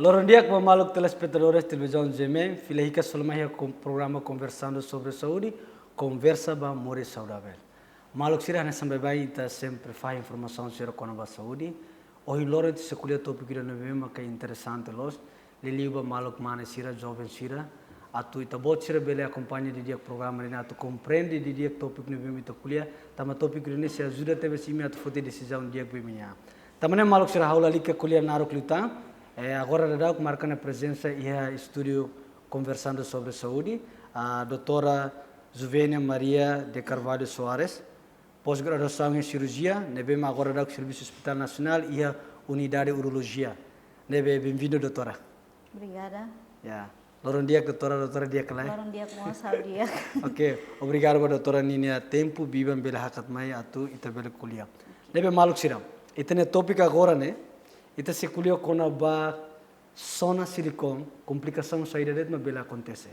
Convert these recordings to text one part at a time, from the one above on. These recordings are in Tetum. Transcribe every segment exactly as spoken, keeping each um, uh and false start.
Loron di'ak ba maluk telespetadores televizaun G M M, fila hikas fali mai iha kom-, programa Conversando sobre Saúde, konversa ba moris saudavel. Maluk sira, hanesan baibain ita sempre fahe informasaun sira kona-ba saúde. Ohin loron ita sei ko'alia tópiku ida ne'ebé maka interesante loos, liuliu ba maluk mane sira, joven sira, atu ita-boot sira bele akompaña didi'ak programa ne'e atu komprende didi'ak tópiku ne'ebé ita ko'alia, tanba tópiku ne'e sei ajuda tebes imi atu foti desizaun di'ak ba imi-nia an. Tanba ne'e maluk sira, ha'u lalika ko'alia naruk liután, eh, agora daudauk marka ona prezensa iha estúdiu Conversando sobre Saúde, a doutora Juvenia Maria de Carvalho Soares, pós-graduasaun em cirurgia, ne'ebé mak agora daudauk servisu Hospital Nasionál iha Unidade Urologia. Ne'ebé, bem-vinda, doutora. Obrigada. Ya. Loron di'ak, doutora, doutora di'ak ka lae? Loron di'ak mós, ha'u di'ak. Oke, obrigadu ba doutora ninia tempu, biban bele hakat mai atu ita bele ko'alia. Ne'ebé maluk sira, ita-nia tópiku agora ne'e, ita sei ko'alia kona-ba zona silikon, komplikasaun saida de'it mak bele akontese.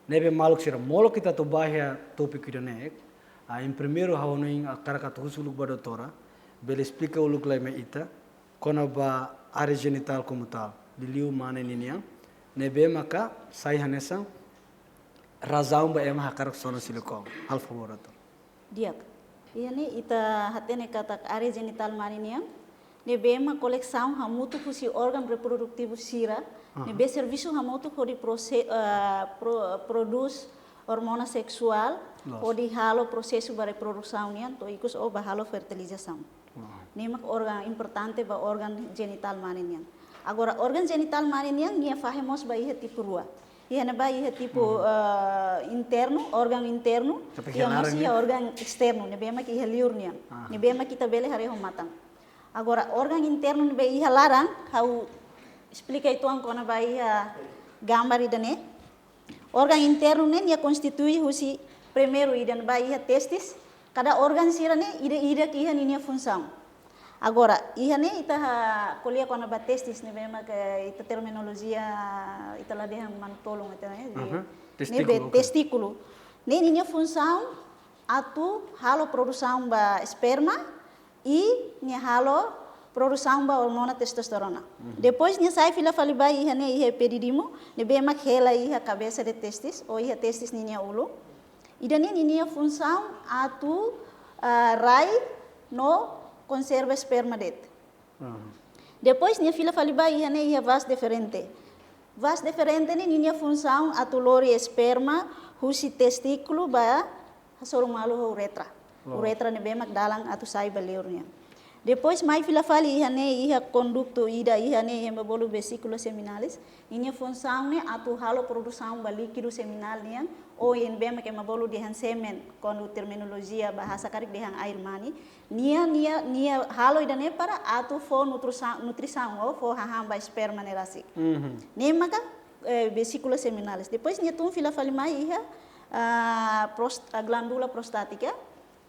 Ne'ebé maluk sira, molok ita atu bá iha tópiku ida-ne'e, ah, em primeiru ha'u hanoin hakarak atu husu uluk ba doutora, bele esplika uluk lai mai ita, kona-ba área jenitál como tal, liuliu mane ninian, ne'ebé maka sai hanesan razaun ba ema hakarak zona silikon. Halo favór, doutora. Di'ak. Iha ne'e ita hatene katak área jenitál mane nian, ne'ebé mak kolesaun hamutuk husi órgaun reprodutivu sira, Aha. ne'ebé servisu hamutuk hodi prose-, eh, pro-, prodús hormona seksuál, Loos. hodi halo prosesu ba reprodusaun nian, to'o ikus ba halo fertilizasaun. Aha. Ne'e mak órgaun importante ba órgaun jenitál mane nian. Agora, órgaun jenitál mane nian, nia fahe mós ba iha tipu rua. Iha ne'ebá iha tipu, Mhm. eh, internu, órgaun internu, Tapi iha iha mós laran iha nian? órgaun esternu, ne'ebé mak iha liur nian. Ah. Ne'ebé mak ita bele haree ho matan. Agora, órgaun internu ne'ebé iha laran, ha'u esplika uitoan kona-ba iha gambar ida-ne'e. Órgaun internu ne'e nia konstitui husi primeiru ida ne'ebá iha testis, kada órgaun sira-ne'e ida-idak iha ninia funsaun. Agora, iha ne'e ita ha-, ko'alia kona-ba testis ne'ebé mak ita terminolojia ita la dehan manu-tolun ita, eh, di, Aha, ne'ebé testíkulu, oke. testíkulu. Ne'e ninia funsaun atu halo produsaun ba esperma i nia halo produsaun ba hormona testosterona. Mhm. Depois nia sai fila fali ba iha ne'e iha epidídimu, ne'ebé mak hela iha cabeça de testes, ou iha testis ninia ulun. Ida-ne'e ninia funsaun atu, ah, rai no konserva esperma de'it. Aha. Depois nia fila fali ba iha ne'e iha vas deferente. Vas deferente ne'e ninia funsaun atu lori esperma husi testíkulu ba hasoru malu ho uretra. Loos. Uretra ne'ebé mak dalan atu sai ba liur nian. Depois mai fila fali iha ne'e iha konduktu ida iha ne'e ema bolu vesíkulu seminalis. Ninia funsaun ne'e atu halo produsaun ba líkidu seminál nian, ou iha ne'ebé mak ema bolu dehan semen, kuandu terminolojia bahasa karik dehan air mani. Nia, nia, nia halo ida-ne'e para atu fó nutrisaun, nutrisaun ou fó hahán ba esperma ne'e rasik. Mhm. Ne'e maka, eh, vesíkulu seminalis. Depois nia tun fila fali mai iha, ah, prost-, ah, glándula prostátika.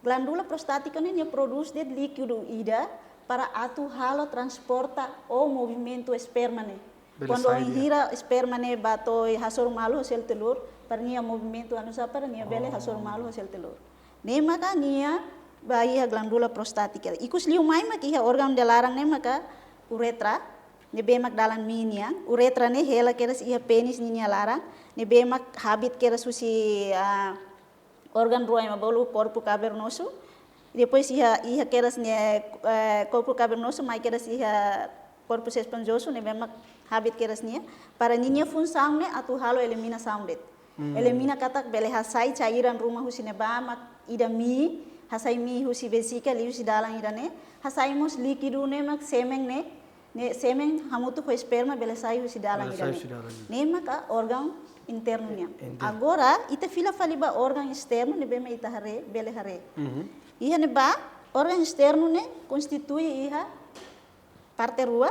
Glándula prostátika ne'e nia prodús de'it líkidu ida para atu halo transporta ou movimentu esperma ne'e. Bele Kuandu sai dia. Hira esperma ne'e ba to'o hasoru malu ho selu telur, para nia movimentu anu sa para nia bele Oh. hasoru malu ho selu telur. Ne'e maka nia ba iha glándula prostátika. Ikus liu mai mak iha órgaun ida laran ne'e maka uretra, ne'ebé mak dalan mii nian, uretra ne'e hela kedas iha pénis ninia laran, ne'ebé mak habit kedas husi, ah, órgaun rua ema bolu korpu kavernozu. Depois iha, iha kedas ne'e, eh, korpu kavernozu, mai kedas iha korpus esponjozu, ne'ebé mak habit kedas nia. Para ninia funsaun ne'e atu halo eliminasaun de'it. Hmm. Elimina katak bele hasai cairan ruma husi ne'ebá mak ida mii, hasai mii husi vesíkulu liuhusi dalan ida-ne'e, hasai mós líkidu ne'e mak semen ne'e, ne'e semen hamutuk ho esperma bele sai husi dalan Bele sai ida-ne'e. husi dalan. Ne'e maka órgaun internu nian. Internu. Agora, ita fila fali ba órgaun esternu ne'ebé mak ita haree, bele haree. Mhm. Iha ne'ebá, órgaun esternu ne'e konstitui iha parte rua,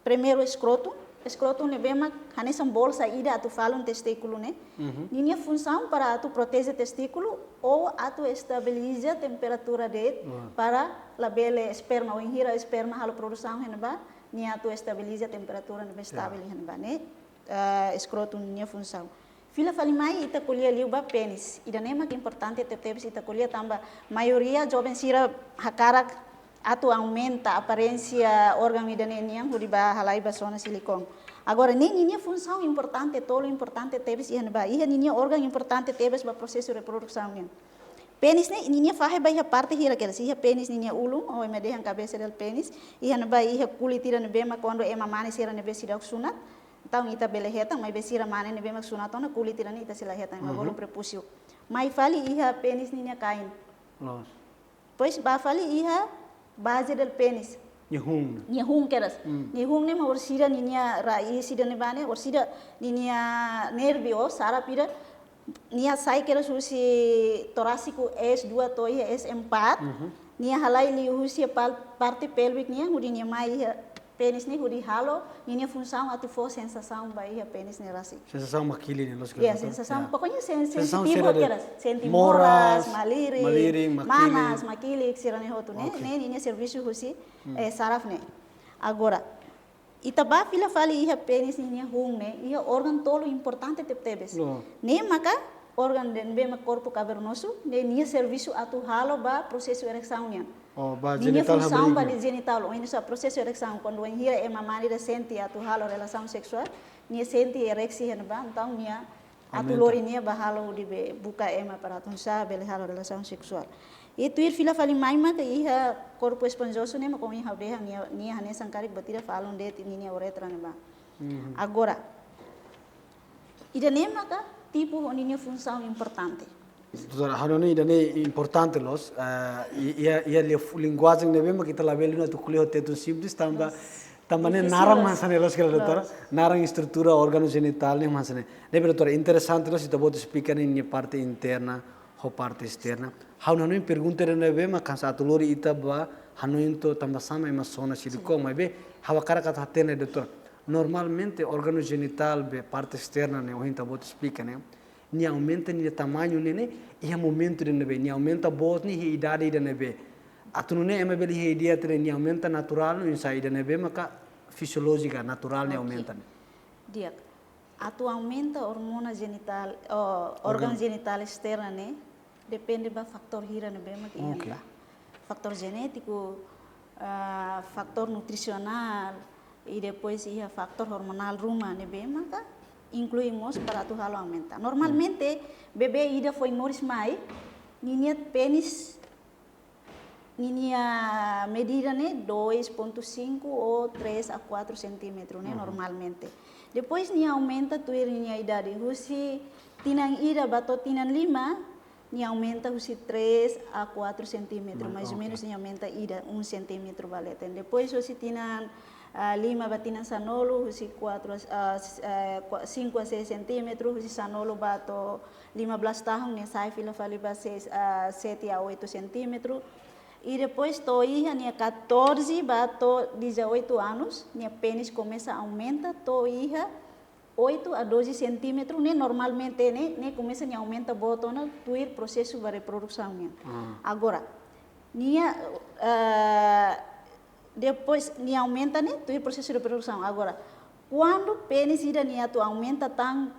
primeiru eskrotum, eskrotum ne'ebé mak hanesan bolsa ida atu falun testíkulu ne'e. Mhm. Ninia funsaun para atu proteje testíkulu ou atu estabiliza temperatura de'it Wah. para labele esperma, ou bainhira esperma halo produsaun iha ne'ebá, nia atu estabiliza temperatura ne'ebé Ya. stabil iha ne'ebá ne'e, eh, eskrotum nia funsaun. Fila fali mai ita ko'alia liu ba pénis. Ida-ne'e mak importante tebetebes ita ko'alia tanba maioria joven sira hakarak atu aumenta aparénsia órgaun ida-ne'e nian hodi bá halai ba zona silikon. Agora, ne'e ninia funsaun importante, tolu importante tebes iha ne'ebá, iha ninia órgaun importante tebes ba prosesu reprodusaun nian. Penis ne'e, ninia fahe ba iha parte hira kedas, iha penis ninia ulun, ou ema dehan cabeça del pênis, iha ne'ebá, iha kulit ida ne'ebé mak kuandu ema mane sira ne'ebé seidauk sunat, entaun ita bele hetan, maibé sira mane ne'ebé mak sunat ona kulit ida-ne'e ita sei la hetan, ema bolu prepúsiu. Mai fali iha penis ninia kain. Loos. Depois ba fali iha base del pênis. Nia hun. Nia hun kedas. Nia hun ne'e mak orsida ninia raiz ida ne'ebá ne'e, orsida ninia nervu ou saraf ida, nia sai kedas husi torásiku S dua to'o iha S empat. Nia halai liu husi pal-, parte pélviku nian, hodi nia mai iha penis ne'e hodi halo ninia funsaun atu fó sensasaun ba iha penis ne'e rasik. Sensasaun mak kili ne'e, loos ka? Ya, sensasaun, pokoknya sen-, sensasaun sente sira hotu de kedas, sente moras, moras, malirin, malirin, mak kili, manas, mak kilik, sira-ne'e hotu ne'e. Oke. Ne'e ninia servisu husi, eh, saraf ne'e. Agora, ita ba fila fali iha penis ninia hun ne'e, iha órgaun tolu importante tebetebes. Loos. Ne'e maka órgaun ne'ebé mak korpu kavernozu, ne'e nia servisu atu halo ba prosesu eresaun nian. Oh, ba ninia genital funsaun ba hamriik ninia genital, oinsá prosesu eresaun, kuandu wainhira ema mane ida sente atu halo relasaun seksuál, nia sente ereksi iha ne'ebá, entaun nia atu aumenta, lori nia ba halo hodi be buka ema para atu oinsá bele halo relasaun seksuál. I tuir fila fali mai maka iha korpu esponjozu ne'e mak ohin ha'u dehan nia, nia hanesan karik buat ida falun de'it ninia uretra ne'ebá. Agora, ida-ne'e maka tipu ho ninia funsaun importante. Doutora, ha'u hanoin ida-ne'e importante loos, eh, i, iha, iha lia fu-, linguajen ne'ebé mak ita labele atu ko'alia ho tetun simples, tanba, tanba ne'e naran mak hanesan ne'e loos ka lae, doutora? Loos. Naran estrutura órganu jenitál ne'e mak hanesan ne'e. Ne'ebé, doutora, interesante loos, ita-boot esplika ninia parte interna ho parte esterna. Ha'u hanoin pergunta ida ne'ebé mak hanesan atu lori ita ba hanoin to'o tanba sá mak ema sona silikon, maibé ha'u hakarak atu hatene, doutora. Normalmente órganu jenitál be parte esterna ne'e, ohin ita-boot esplika ne'e, nia aumenta nia tamañu ne'e, ne'e iha momentu ida ne'ebé, nia aumenta boot ne'e iha idade ida ne'ebé. Atu nune'e ema bele iha ideia katak nia aumenta naturál, no oinsá ida ne'ebé maka fisiolójika, naturál nia aumenta ne'e. Di'ak. Atu aumenta ormona jenitál, oh, órgaun jenitál esterna ne'e, depende ba fatór hira ne'ebé mak iha ne'ebá. Fatór jenétiku, ah, fatór nutrisionál, i depois iha fatór hormonál ruma ne'ebé maka inklui mós para atu halo aumenta. Normalmente, bebé ida foin moris mai, ninia penis, ninia medida ne'e dois ponto cinco ou três a quatro centímetro ne'e normalmente. Depois nia aumenta tuir ninia idade, husi tinan ida ba to'o tinan lima, nia aumenta husi três a quatro centímetro, mais ou menos nia aumenta ida, um centímetro ba leten. Depois husi tinan, ah, lima ba tinan sanulu, husi quatro a, ah, s-, eh, qua-, cinco a seis centímetro, husi sanulu ba to'o lima belas tahun nia sai fila fali ba seis, ah, sete a oito centímetro. I depois to'o iha nia catorze ba to'o dezoito anos, nia penis komesa aumenta to'o iha oito a doze centímetro, ne'e normalmente ne'e, ne'e komesa nia aumenta boot ona tuir prosesu ba reprodusaun nian. Agora, nia, eh, depois nia aumenta ne'e tuir prosesu reprodusaun. Agora, kuandu penis ida nia atu aumenta tan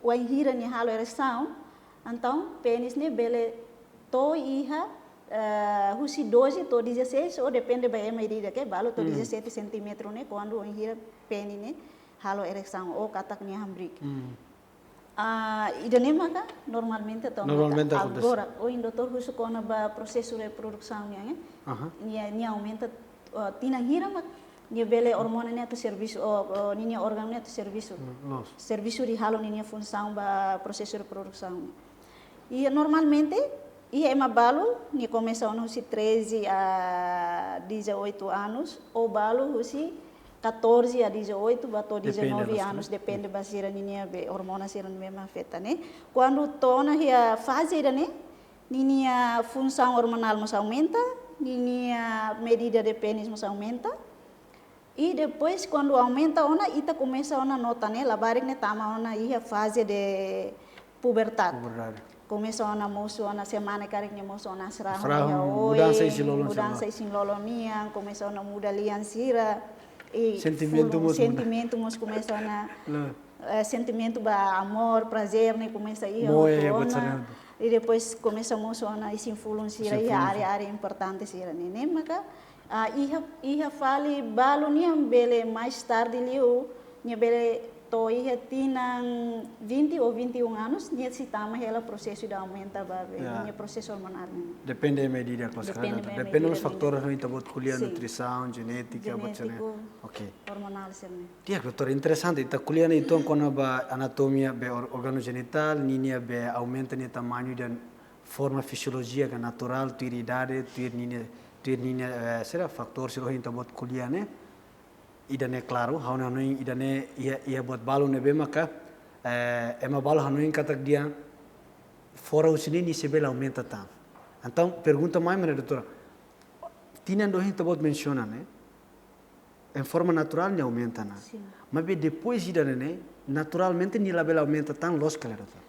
wainhira nia halo eresaun, entaun penis ne'e bele to'o iha, eh, husi doze to'o dezasseis, ou depende ba ema ida-idak, balu to'o dezasete centímetro ne'e, kuandu wainhira penis ne'e halo eresaun, ou katak nia hamriik. Ah, ida-ne'e maka normalmente atu aumenta. Normalmente akontese. Agora, ohin doutór husu kona-ba prosesu reprodusaun nian, eh? Nia, nia aumenta, ah, tinan hira mak nia bele ormona ne'e atu servisu, oh, oh, ninia órgaun ne'e atu servisu. Loos. Servisu hodi halo ninia funsaun ba prosesu reprodusaun. I normalmente, iha ema balu, nia komesa ona husi treze a dezoito anos, ou balu husi catorze a dezoito, ba to'o dezanove anos, depende ba sira ninia be ormona sira ne'ebé mak afeta ne'e. Kuandu to'o ona iha faze ida-ne'e, ninia funsaun ormonál mós aumenta, ninia medida de penis mós aumenta. I depois, kuandu aumenta ona, ita komesa ona nota ne'e, labarik ne'e tama ona iha faze de pubertade. Pubertade. Komesa ona mosu ona, se mane karik nia mosu ona as rahun, as rahun, iha oin, mudansa isin-lolon, mudansa isin-lolon nian, komesa ona muda lian sira. I sentimentu mós muda. Sentimentu mós komesa ona, eh, sentimentu ba amór, prazer ne'e komesa iha hotu ona. I depois komesa mosu ona isin-fulun sira iha área-área importante sira-ne'e. Ne'e maka, ah, iha, iha fali balu nian bele mais tarde liu, Nia bele to'o iha tinan vinte ou vinte e um anos, nia sei tama hela prosesu ida aumenta ba be, Ya. nia prosesu hormonál ne'e. Depende medida, claro. Depende medida fatór ne'e. Ita-boot ko'alia Sin. nutrisaun, jenétika, buat sira-ne'e. Jenétiku, Ok. hormonál sira-ne'e. Di'ak, doutora, interesante. Ita ko'alia ne'e entaun kona-ba anatomia be or-, órganu jenitál, ninia be aumenta nia tamañu ida forma fisiolojia ka naturál, tuir idade, tuir ninia, tuir ninia, eh, sira fatór sira ohin ita-boot ko'alia ne'e. Ida-ne'e klaru, ha'u hanoin ida-ne'e iha, iha buat balu ne'ebé maka, eh, ema balu hanoin katak dehan fora husi ne'e nia sei bele aumenta tan. Entaun, pergunta mai mana, doutora. Tinan ida ohin ita-boot mensiona ne'e, em forma naturál nia aumenta ona. Sin. Maibé depois ida-ne'e, naturalmente nia labele aumenta tan, loos ka lae, doutora?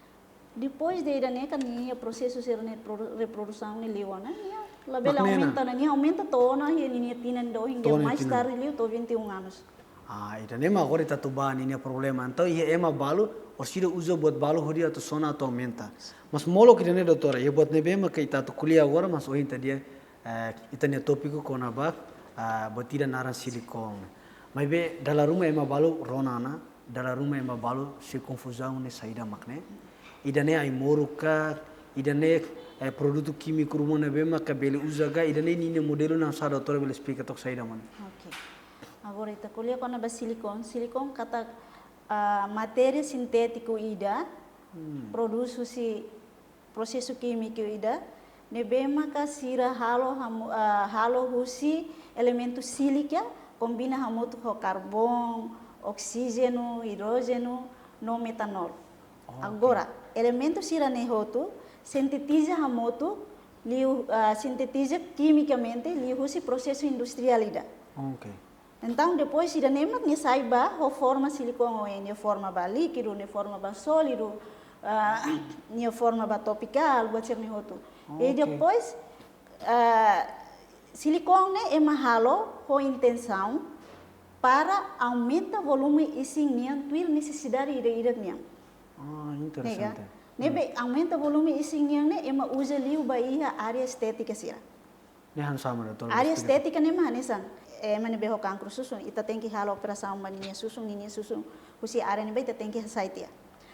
Depois de ida-ne'e kan nia prosesu sira-ne'e pro-, reprodusaun ne'e liu ona, nia labele Mak ne'e ona. aumenta ona, nia aumenta to'o ona iha ninia tinan ida ohin, To'o nia mais tinan. tarde liu to'o vinte e um anos. Ah, ida-ne'e mak agora ita atu bá ninia problema. Entaun iha ema balu, orsida uza buat balu hodi atu sona atu aumenta. Mas molok ida-ne'e, doutora, iha buat ne'ebé maka ita atu ko'alia agora, mas ohin ita dehan, eh, ita-nia tópiku kona-ba, ah, buat ida naran silikon. Maibé dala ruma ema balu rona ona, dala ruma ema balu sei konfuzaun ne'e saida mak ne'e. Ida-ne'e ai-moruk ka, ida-ne'e, eh, produtu kímiku ruma ne'ebé maka bele uza ka, ida-ne'e ninia modelu oinsá, doutora bele esplika took saida mak ne'e. Ok. Agora ita ko'alia kona-ba silikon, silikon katak, ah, matéria sintétiku ida, Hmm. produs husi prosesu kímiku ida, ne'ebé maka sira halo hamu-, ah, halo husi elementu sílika, kombina hamutuk ho karboun, oksíjenu, idrójenu, no metanol. Ok. Agora, elementu sira-ne'e hotu, sintetiza hamutuk, liu, ah, sintetiza kimikamente, liuhusi prosesu industriál ida. Ok. Entaun, depois ida-ne'e mak nia sai ba ho forma silikon, ou nia forma ba líkidu, nia forma ba sólidu, ah, nia forma ba topikál, buat sira-ne'e hotu. E Ok. depois, ah, silikon ne'e ema halo ho intensaun para aumenta volume isin nian tuir nesesidade ida-idak nian. Ah, Nega. interesante. Ne'ebé aumenta volume isin nian ne'e ema uza liu ba iha área estétika sira. Ne'e hanesan saida, doutora? Área Esplika. estétika ne'e mak hanesan, eh, ema ne'ebé ho kankru susun, ita tenke halo operasaun ba ninia susun, ninia susun husi área ne'ebá ita tenke hasai tiha.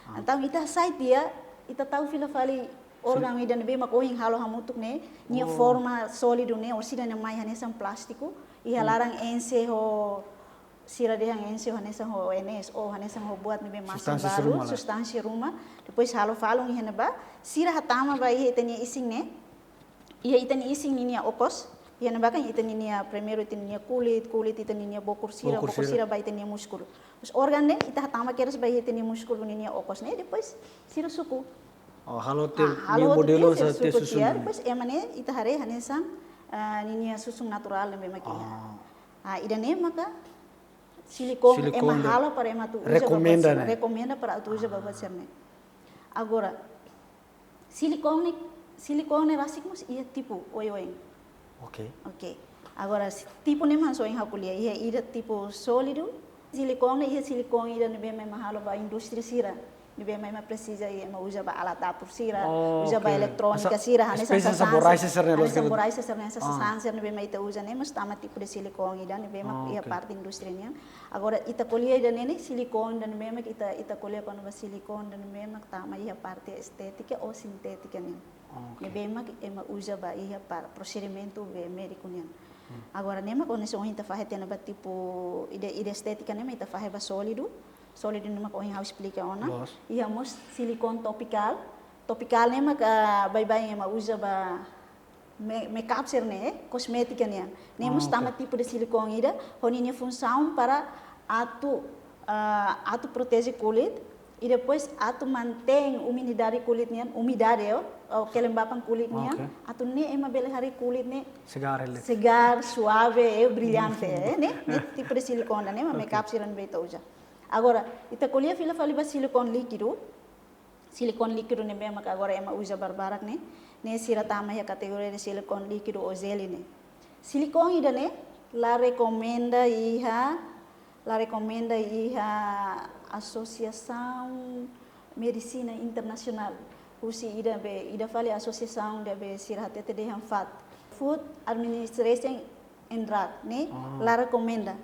Ah. Entaun ita hasai tiha, ita tau fila fali Sin. órganu ida ne'ebé mak ohin halo hamutuk ne'e, nia Oh. forma sólidu ne'e, orsida ne'e mai hanesan plástiku, iha Hmm. laran enxe ho, sira dehan enxe ho hanesan ho O N S, ou hanesan ho buat ne'ebé masin Substánsia balu, ruma lah. substánsia ruma, depois halo falun iha ne'ebá, sira hatama ba iha ita-nia isin ne'e, iha ita-nia isin ninia okos, iha ne'ebá kan ita ninia, primeiru ita ninia kulit, kulit ita ninia bokur sira, Bokur bokur sira. sira ba ita-nia múskulu. Depois órganu ne'e ita hatama kedas ba iha ita-nia múskulu ninia okos ne'e, depois sira suku. Oh, halo tiha Ah, halo ninia hotu modelu tiha, sira hanesan tiha suku susun tiha, ne'e. depois ema ne'e ita haree hanesan, ah, ninia susun naturál ne'ebé mak iha. Ah. Ah, ida-ne'e maka silikon Silikon ema ida. halo para ema atu uza ba buat Rekomenda sira-ne'e. rekomenda para atu uza ba buat Ah. sira-ne'e. Agora, silikon ne'e, silikon ne'e rasik mós iha tipu oioin. Ok. Ok. Agora, si-, tipu ne'e mak ohin ha'u ko'alia, iha ida tipu sólidu. Silikon ne'e iha silikon ida ne'ebé mak ema halo ba indústria sira. Ne'ebé mak ema presiza, ema uza ba alat dapur sira, Oh, uza ba ok. eletrónika Hanesan sira, hanesan espésie hanesan sasán, vaporizer sira-ne'e, hanesan loos ka? vaporizer sira, hanesan Ah. sasán sira ne'ebé mak ita uza ne'e mós tama tipu de silikon ida ne'ebé mak Ah, iha ok. parte indústria nian. Agora, ita ko'alia ida-ne'e ne'e, silikon ida ne'ebé mak ita, ita ko'alia kona-ba silikon ida ne'ebé mak tama iha parte estétika ou sintétika nian. Ok. Ne'ebé mak ema uza ba iha para prosedimentu be médiku nian. Hmm. Agora, ne'e mak ohin ita fahe tiha ona ba tipu ida, ida estétika ne'e mak ita fahe ba sólidu. Sólidu ne'e mak ohin ha'u esplika ona. Loos. Iha mós silikon topikál. Topikál ne'e mak, ah, baibain ema uza ba me-, makeup sira-ne'e, kosmétika nian. Ne'e Ah, mós ok. tama tipu de silikon ida, ho ninia funsaun para atu, ah, atu proteje kulit, i depois atu mantein umidade kulit nian, umidade, ou, ou kelembapan kulit Ah, nian, ok. atu nune'e ema bele haree kulit ne'e Segar, relax. segar, suave, e brillante, eh, ne'e, ne'e tipu de silikon ne'e, mak Ok. makeup sira ne'ebé ita uza. Agora, ita ko'alia fila fali ba silikon líkidu, silikon líkidu ne'ebé mak agora ema uza barbarak ne'e, ne'e sira tama iha kategoria de silikon líkidu ou jeli ne'e. Silikon ida-ne'e, la rekomenda iha, la rekomenda iha Asosiasaun Medisina Internasionál. Husi ida be, ida fali asosiasaun ida be sira hatete dehan FAD. Food Administration and Drug ne'e, Ah. la rekomenda.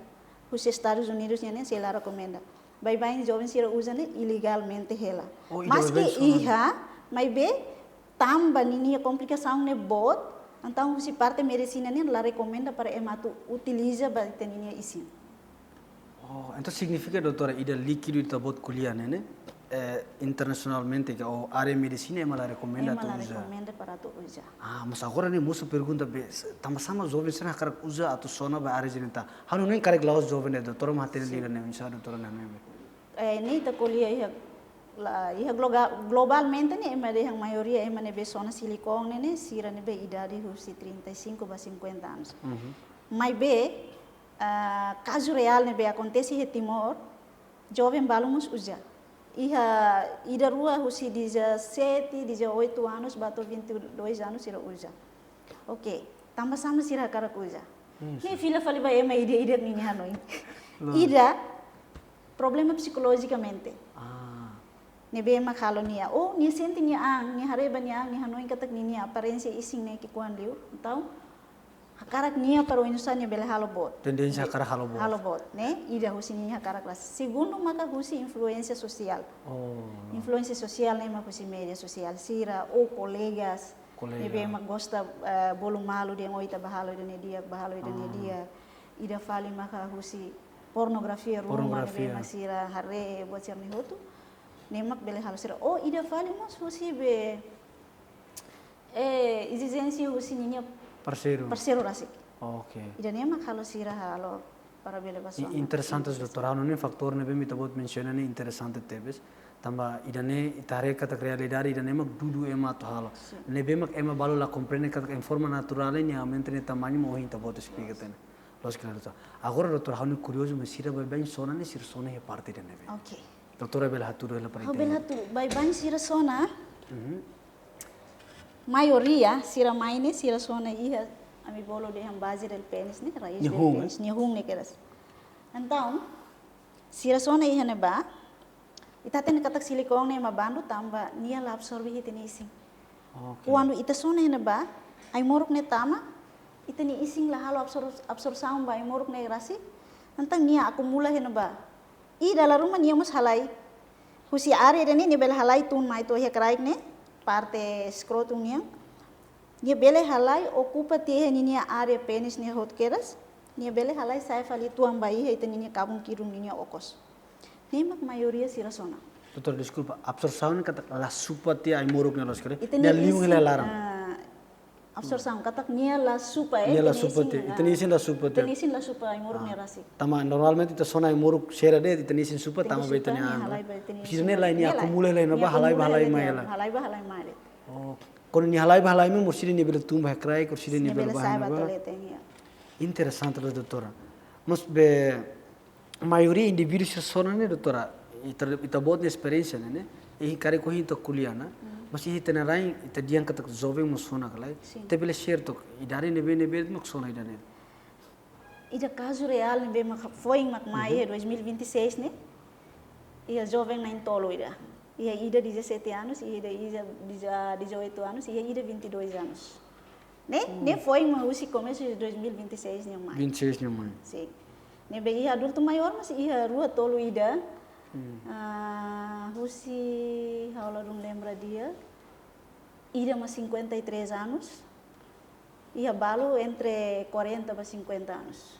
Husi Estadus Unidus nian ne'e, sei la rekomenda. baibain joven sira uza ne'e ilegalmente hela. Oh, ida maske baibain sona ne'e iha, maibé tanba ninia komplikasaun ne'e boot, entaun husi parte medisina ne'e la rekomenda para ema atu utiliza ba ita ninia isin. Oh, entaun signifika, doutora, ida líkidu ita-boot ko'alia ne'e, ne'e, eh, internasionalmente ka ou área medisina ema la rekomenda atu uza. Ema la rekomenda para atu uza. Ah, mas agora ne'e mosu pergunta be, s-, tanba sá mak joven sira hakarak uza atu sona ba área jenitál? Ha'u hanoin karik la'ós joven ne'e, doutora mak hatene. Sin. Liga ne'e, oinsá doutora hanoin be? Eh, ne'e ita ko'alia iha, la, iha gloga-, globalmente ne'e ema dehan maioria ema ne'ebé sona silikon ne'e, ne'e sira ne'ebé idade husi trinta e cinco ba cinquenta anos. Uhum. Maibé, ah, kazu reál ne'ebé akontese iha Timor, joven balu mós uza. Iha ida-rua husi dezassete, dezoito anos ba to'o vinte e dois anos sira uza. Oke, tanba sá mak sira hakarak uza? Hmm, ne'e sin. Fila fali ba ema ida-idak ninia hanoin. Loos. Ida, problema psikolojikamente. Ah. Ne'ebé mak halo nia. Oh, nia sente nia an, nia haree ba nia an, nia hanoin katak ninia aparénsia isin ne'e ki'ikoan liu. Entaun, hakarak nia para oinsá nia bele halo boot. Tendénsia hakarak halo boot. Halo boot, ne'e? Ida husi ninia hakarak rasik. Segundu maka husi influénsia sosiál. Oh, no. Influénsia sosiál ne'e mak husi média sosiál sira, ou kolegas. Kolega. Ne'ebé mak gosta, eh, bolu malu dehan, oh, ita bá halo ida-ne'e di'ak, bá halo ida-ne'e di'ak. Ah. Ida fali maka husi pornografia ruma, pornografia, ne'ebé mak sira haree, buat sira-ne'e hotu. Ne'e mak bele halo sira. Oh, ida fali mós husi be, eh, ezijénsia husi ninia parseiru. Parseiru rasik. Oke. Ida-ne'e mak halo sira halo para bele bá sona. I-, interesante, sin, doutora. Ha'u hanoin fatór ne'ebé mak ita-boot mensiona ne'e interesante tebes. Tanba ida-ne'e ita haree katak realidade ida-ne'e mak dudu ema atu halo. Sin. Ne'ebé mak ema balu la komprende katak em forma natural ne'e aumenta nia tamañu mak ohin ita-boot esplika tiha ona. Loos, klaru, doutora. Agora, doutora, ha'u-nia kuriozu mak sira baibain sona ne'e sira sona iha parte ida-ne'ebé? Oke. Doutora bele hatudu hela para ita. Ha'u bele hatudu, baibain sira sona. Mhm. Maioria sira mai ne'e sira sona iha, ami bolu dehan base del pénis ne'e, raiz del pénis, nia hun, eh? Nia hun ne'e kedas. Entaun, sira sona iha ne'ebá, ita hatene katak silikon ne'e ema bandu tanba nia la absorve iha ita-nia isin. Oke. Kuandu ita sona iha ne'ebá, ai-moruk ne'e tama, ita-nia isin la halo absor-, absorsaun ba ai-moruk ne'e rasik, entaun nia akumula iha ne'ebá. I dala ruma nia mós halai. Husi área ida-ne'e nia bele halai tun mai to'o iha kraik ne'e, parte scrotum nian. Nia bele halai okupa tiha ninia área pénis ne'e hotu kedas. Nia bele halai sa'e fali tuan ba iha ita ninia kabun-kidun ninia okos. Ne'e mak maioria sira sona. Doutora, deskulpa, absorsaun ne'e katak la supa tiha ai-moruk ne'e, loos, kere? Ita-nia isin, nia liu hela iha laran. Ah, absorsaun, katak nia la supa, eh, nia la supa tiha, ita-nia isin la supa tiha. Ita-nia isin la supa ai-moruk ne'e rasik. Tanba normalmente ita sona ai-moruk sira de'it, ita-nia isin supa, tama ba ita-nia an. Nia halai ba ita-nia isin. Sira-ne'e lae, nia akumula hela iha ne'ebá, halai ba halai mai hela. Halai ba halai mai de'it. Oh, kuandu nia halai ba halai mai, mós sira-ne'e bele tun ba iha kraik, ou sira-ne'e bele bá iha ne'ebá. Nia bele sa'e ba to'o leten, ya. Interesante loos, doutora. Mas be, maioria indivíduu sira sona ne'e, doutora, ita, ita-boot nia esperiénsia ne'e, ne'e, i karik ohin ita ko'alia ona, mas iha ita-nia rain, ita dehan katak joven mós sona ka lae. Sin. Ita bele share took, idade ne'ebé, ne'ebé mak sona ida-ne'e? Ida kazu reál ne'ebé mak foin mak mai iha dois mil e vinte e seis ne'e, iha joven na'in-tolu ida. Iha ida dezassete anos, iha ida, ida deza-, dezoito anos, iha ida vinte e dois anos. Ne'e, ne'e foin mak husi komesu de dois mil e vinte e seis nian mai. Vinte e seis nian mai. Sin. Ne'ebé iha adultu maiór, mas iha rua tolu ida. Hmm. Ah, husi, ha'u ladún lembra di'ak. Ida mak cinquenta e três anos. Iha balu entre quarenta ba cinquenta anos.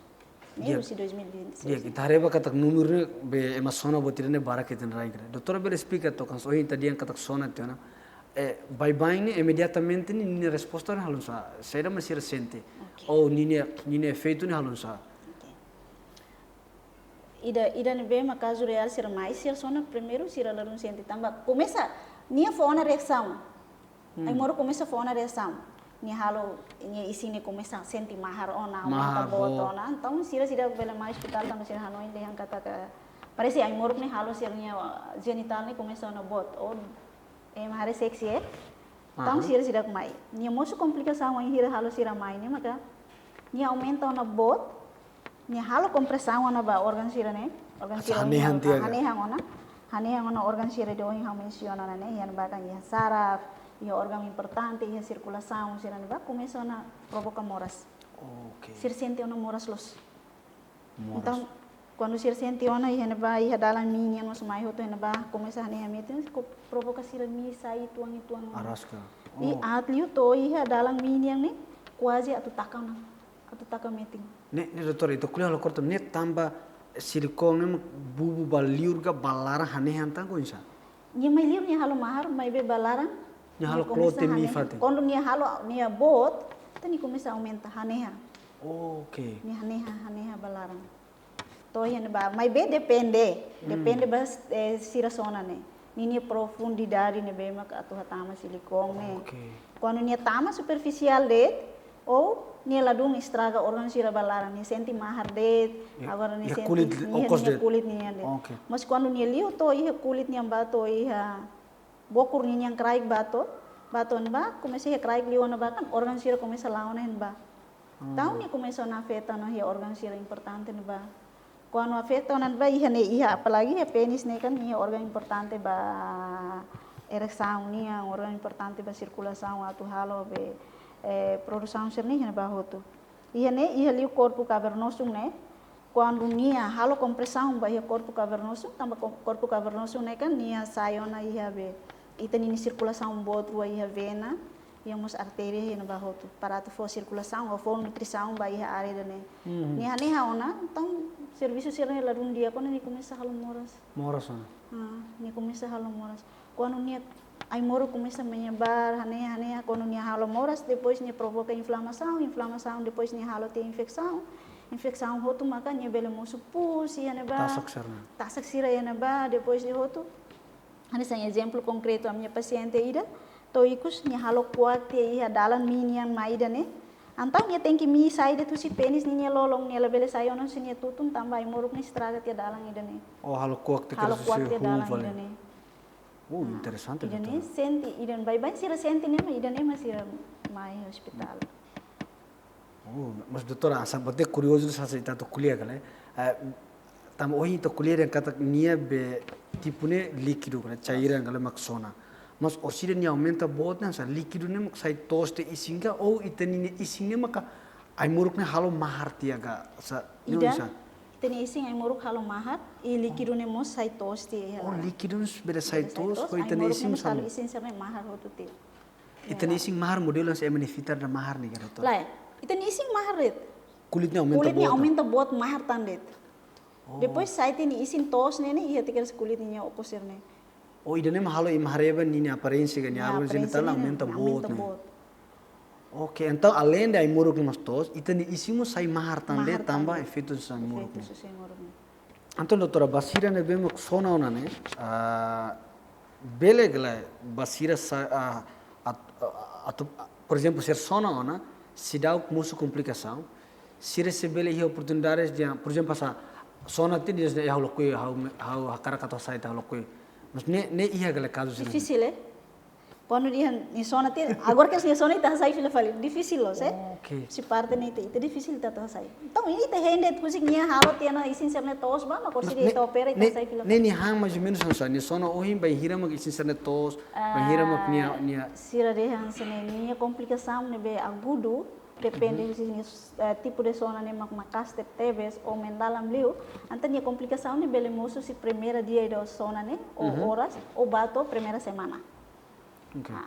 Ne'e husi dois mil e vinte e seis. Di'ak, ita haree ba katak númeru ne'e be ema sona buat ida-ne'e barak iha ita-nia rain. Doutora bele esplika took, kan ohin ita dehan katak sona tiha ona. Eh, baibain ne'e imediatamente ne'e, ninia resposta ne'e halo nu'usá, saida mak sira sente. Oke. Ou ninia, ninia efeitu ne'e halo nu'usá. Oke. Ida, ida ne'ebé mak kazu reál sira mai, sira sona primeiru sira ladún sente tanba komesa, nia fó ona reasaun. Hmm. Ai-moruk komesa fó ona reasaun. Nia halo, nia isin ne'e komesa sente mahar ona, mahar, aumenta boot, boot ona. Entaun sira seidauk bele mai ospitál tanba sira hanoin dehan katak, parese ai-moruk ne'e halo sira-nia, ah, jenitál ne'e komesa ona boot. Ou ema haree seksi, eh? Entaun sira seidauk mai. Nia mosu komplikasaun wainhira halo sira mai ne'e maka nia aumenta ona boot, nia halo kompresaun ona ba órgaun sira-ne'e, órgaun sira hanehan ona, tiha ka? Hanehan ona, hanehan ona órgaun sira ida ohin ha'u mensiona ona ne'e, iha ne'ebá kan iha saraf, iha órgaun importante, iha sirkulasaun sira-ne'e bá, komesa ona provoka moras. Oke. Sira sente ona moras loos. Moras. Entaun, Kuandu sira sente ona iha ne'ebá, iha dalan mii nian mós mai hotu iha ne'ebá, komesa hanehan metin, ko provoka sira mii sai uitoan-uitoan. Araska. I Oh. aat liu to'o iha dalan mii nian ne'e, kuaze atu taka ona, atu taka metin. Ne'e, ne'e, doutora, ita ko'alia halo korta ne'e tanba silikon ne'e mak bubu ba liur ka ba laran hanehan tan ka oinsá? Nia mai liur nia halo mahar, maibé ba laran, Nia halo nia komesa klote mii hanehan. Fatin. Kuandu nia halo, nia boot, entaun nia komesa aumenta hanehan. Oke. Nia hanehan, hanehan ba laran. To'o iha ne'ebá, maibé depende, Hmm. depende ba, eh, sira sona ne'e. Ninia profundidade ne'ebé mak atu hatama silikon ne'e. Oke. Kuandu nia tama superfisiál de'it, ou nia ladún estraga órgaun sira ba laran, nia sente mahar de'it, Ya, agora nia iha sente kulit, nia, okos nia de'it. Kulit nian de'it. Oke. Mas kuandu nia liu to'o iha kulit nian ba to'o iha bokur ninian kraik ba to'o, ba to'o ne'ebá, komesa iha kraik liu ona ba kan, órgaun sira komesa la'o ona iha ne'ebá. Hmm. Entaun nia komesa ona afeta ona iha órgaun sira importante ne'ebá. Kuandu afeta ona ne'ebá iha ne'e iha, apalagi iha pénis ne'e kan, iha órgaun importante ba eresaun nian, órgaun importante ba sirkulasaun atu halo be, eh, produsaun sira-ne'e iha ne'ebá hotu. Iha ne'e, iha liu korpu kavernozu ne'e, kuandu nia halo kompresaun ba iha korpu kavernozu, tanba ko-, korpu kavernozu ne'e kan nia sai ona iha be, ita-nia sirkulasaun boot rua iha vena, iha mós artéria iha ne'ebá hotu. Para atu fó sirkulasaun, ou fó nutrisaun ba iha área ida-ne'e. Mhm. Nia hanehan ona, entaun servisu sira-ne'e ladún di'ak ona nia komesa halo moras. Moras ona. Ah, nia komesa halo moras. Kuandu nia ai-moruk komesa menyebar, hanehan, hanehan, kuandu nia halo moras, depois nia provoka inflamasaun, inflamasaun, depois nia halo tiha infesaun, infesaun hotu maka nia bele mosu pus iha ne'ebá. Tasak sira-ne'e. Tasak sira iha ne'ebá, depois de hotu. Hanesan ezemplu konkretu, ami-nia pasiente ida, to'o ikus nia halo kuak tiha iha dalan mii nian mai ida-ne'e. Entaun nia tenke mii sai de'it husi pénis ninia lolon, nia labele sai ona husi nia tutun, tanba ai-moruk ne'e estraga tiha dalan ida-ne'e. Oh, halo kuak tiha Halo husi kuak tiha hun dalan fali. Ida-ne'e. Oh, Ah, interesante, ida-ne'e doutora. Sente, ida-ne'e baibain sira sente ne'e, mak ida-ne'e mak sira mai ospitál. Oh, mas doutora, hanesan buat ne'e kuriozu, hanesan ita atu ko'alia karik. Eh, tanba ohin ita ko'alia dehan katak nia be tipu ne'e líkidu, karik, cairan karik mak sona. Mas orsida nia aumenta boot ne'e, hanesan líkidu ne'e mak sai toos tiha isin ka, ou ita-nia isin ne'e maka ai-moruk ne'e halo mahar tiha ka, hanesan, ne'e Ida, hanesan. Ita-nia isin ai-moruk halo mahar, i líkidu ne'e mós sai toos tiha iha Oh, laran. Líkidu ne'e bele sai Bele sai toos, toos, ho ita-nia ai-moruk isin ne'e mós hanesan. Halo isin sira-ne'e mahar hotu tiha. Ita-nia isin mahar modelu hanesan ema nia fitar ida mahar ne'e ka, doutora? Lae, ita-nia isin mahar de'it. Kulit ne'e aumenta Kulit ne'e boot, aumenta boot mahar tan de'it. Oh. Depois sai ita-nia isin toos ne'e, ne'e iha tiha kedas kulit nia okos sira-ne'e. Oh, ida-ne'e mak halo ema haree ba ninia aparénsia ka nia Nia órgaun aparénsia jenital ne'e aumenta aumenta boot ne'e. boot. Oke, entaun além de ai-moruk ne'e mós toos, ita-nia isin mós sai mahar tan de'it Mahar tan tanba de'it. efeitu husi ai-moruk Efeitu ne'e. husi ai-moruk ne'e. Entaun, doutora, ba sira ne'ebé mak sona ona ne'e, ah, bele ka lae ba sira sa-, ah, at-, ah, atu, ah, por ezemplu, sira sona ona, seidauk mosu komplikasaun, sira sei bele iha oportunidade de, por ezemplu, hanesan sona tiha dehan ha'u lakohi, ha'u me-, ha'u hakarak atu hasai, ha'u lakohi. Mas ne'e, ne'e iha ka lae kazu sira-ne'e? Difisil, eh? Kuandu dehan nia sona tiha, agora kedas nia sona ita hasai fila fali. Difisil loos, eh? Oke. Husi parte ne'e ita, ita difisil ita atu hasai. Entaun, ita hein de'it husik nia halo tiha ona isin sira-ne'e toos ba, mak Mas orsida ne'e, ita opera ita ne'e, hasai fila ne'e fali. nia han mais ou menus hanesan, nia sona ohin, bainhira mak isin sira-ne'e toos, bainhira mak nia, Ah, nia sira dehan hanesan ne'e, nia komplikasaun ne'ebé agudu, depende Mhm. husi nia, eh, tipu de sona ne'e mak maka'as tebetebes, ou mendalam liu, entaun nia komplikasaun ne'e bele mosu husi primeira dia ida sona ne'e, ou Mhm. oras, ou ba to'o primeira semana. Oke. Ah,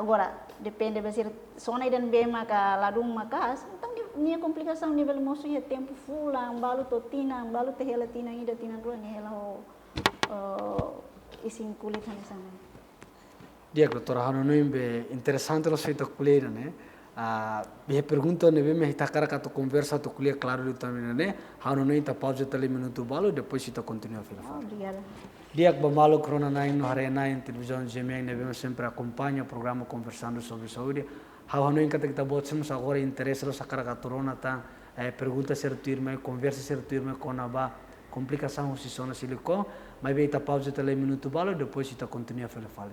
agora, depende ba sira sona ida ne'ebé maka ladún maka'as, entaun nia, nia komplikasaun ne'e bele mosu iha tempu fulan, balu to'o tinan, balu to'o hela tinan ida, tinan rua nia hela ho, eh, isin kulit hanesan ne'e. Di'ak, doutora, ha'u hanoin be interesante loos ita ko'alia ne'e. Ah, be pergunta ne'ebé mak ita hakarak atu konversa, atu ko'alia klaru liután ne'e, ha'u hanoin ita pauza tiha lai minutu balu, depois ita kontinua fila fali. Obrigada. Di'ak, ba maluk rona-na'in no haree-na'in Televizaun GMN ne'ebé mak sempre akompaña programa Conversando sobre Saúde. Ha'u hanoin katak ita-boot sira mós agora interese loos hakarak atu rona tan, eh, pergunta sira tuirmai, konversa sira tuirmai kona-ba komplikasaun husi sona silikon, maibé ita pauza tiha lai minutu balu, depois ita kontinua fila fali.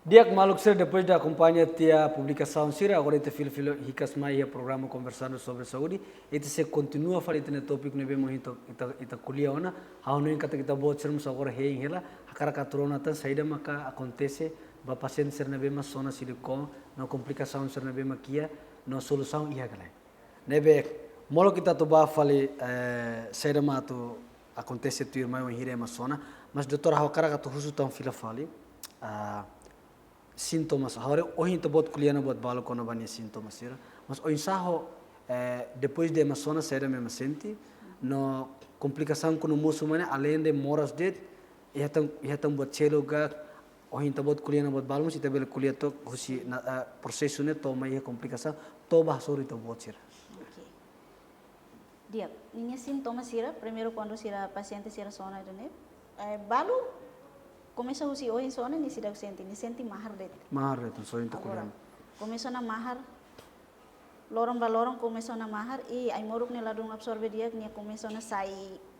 Di'ak maluk sira, depois de akompaña tiha publikasaun sira, agora ita fila-fila hikas mai iha programa Conversando sobre Saúde, ita sei kontinua fali ita-nia tópiku ne'ebé mak ita, ita, ita ko'alia ona, ha'u hanoin katak ita-boot sira mós agora hein hela, hakarak atu rona tan saida maka akontese ba pasiente sira ne'ebé mak sona silikon, no komplikasaun sira ne'ebé mak iha, no solusaun iha ka lae. Ne'ebé, molok ita atu bá fali, eh, saida mak atu akontese tuirmai wainhira ema sona, mas doutór, ha'u hakarak atu husu tan fila fali, ah, sintomas, ha'u haree ohin ita-boot ko'alia ona buat balu kona-ba nia sintomas sira, mas oinsá ho, eh, depois de ema sona saida mak ema sente, no komplikasaun kuandu mosu mai ne'e, além de moras de'it, iha tan, iha tan buat seluk ka, ohin ita-boot ko'alia ona buat balu, mas ita bele ko'alia took husi na, eh, prosesu ne'e to'o mai iha komplikasaun, to'o ba hasoru ita-boot sira. Oke. Di'ak, ninia sintoma sira, primeiru kuandu sira pasiente sira sona ida-ne'e, eh, balu komesa husi ohin sona nia seidauk sente, nia sente mahar de'it. Mahar de'it, so ita Agora, ko'alia ona. Komesa ona mahar, loron ba loron komesa ona mahar, i ai-moruk ne'e ladún absorve di'ak, nia komesa ona sai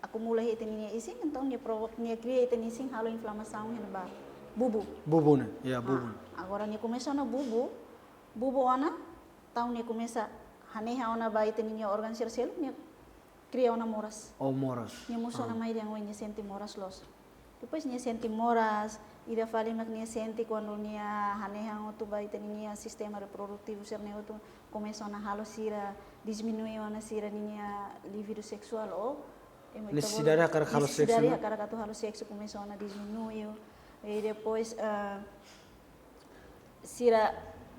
akumula iha ita-nia isin, entaun nia provok, nia kria ita-nia isin halo inflamasaun iha ne'ebá. Bubu. Bubu ne'e, ya, bubu. Ah, agora nia komesa ona bubu, bubu ona, entaun nia komesa hanehan ona ba ita-nia órgaun sira seluk, nia kria ona moras. Oh, moras. Nia mosu ona Ah. mai dehan oin nia sente moras loos. Depois nia sente moras, ida fali mak nia sente kuandu nia hanehan hotu ba ita-nia sistema reprodutivu sira-ne'e hotu komesa ona halo sira, diminui ona sira-nia libidu seksuál ou, ema ita Nesesidade bolu, hakarak halo seksu nesesidade ne'e? hakarak atu halo seksu komesa ona diminui. I depois, eh, sira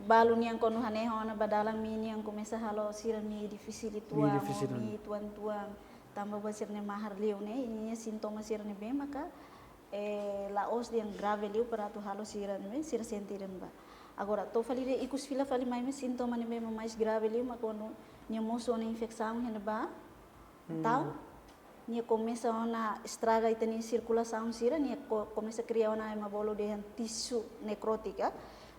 balu nian kuandu hanehan ona ba dalan mii nian komesa halo sira mii difisil Mii uitoan, difisil. mii uitoan-uitoan, tanba buat sira-ne'e mahar liu ne'e, i ninia sintoma sira ne'ebé maka, eh, la'ós dehan grave liu para atu halo sira ne'ebé, sira sente dehan ba. Agora, to'o fali de'it ikus fila fali mai mak sintoma ne'ebé mak mais grave liu mak kuandu nia mosu ona infesaun iha ne'ebá, Hmm. entaun nia komesa ona estraga ita-nia sirkulasaun sira, nia ko-, komesa kria ona ema bolu dehan tisu nekrótika.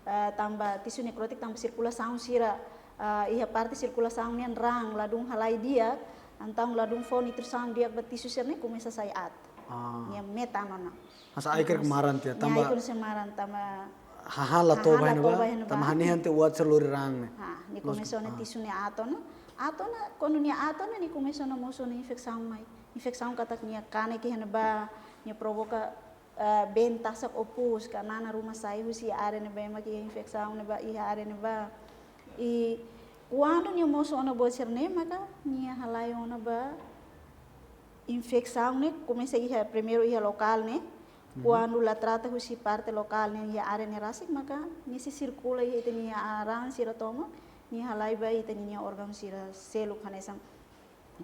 Eh, tanba tisu nekrótika tanba sirkulasaun sira, eh, iha parte sirkulasaun nian raan, ladún halai di'ak, entaun ladún fó nutrisaun di'ak ba tisu sira-ne'e komesa sai aat. Ah. Nia metan ona. Mas ai-kuak maran tiha, Nia tanba ai-kuak sei maran, tanba hahán la toba hahán la hena toba ba, hena tanba ba. hanehan tiha uat sira lori raan ne'e. Ha, nia Los-, komesa ona ah. tisu ne'e aat ona. Aat ona, kuandu nia aat ona, nia komesa ona mosu ona infesaun mai. Infesaun katak nia kanek iha ne'ebá, nia provoka, eh, been tasak ou pus, ka nana ruma sai husi área ne'ebé mak iha infesaun ne'ebá, iha área ne'ebá. I kuandu nia mosu ona buat sira-ne'e maka nia halai ona ba infesaun ne'e komesa iha primeiru iha lokál ne'e. Mhm. Kuandu la trata husi parte lokál ne'e iha área ne'e rasik maka nia sei sirkula iha ita-nia raan sira tomak, nia halai ba ita-nia órgaun sira seluk hanesan.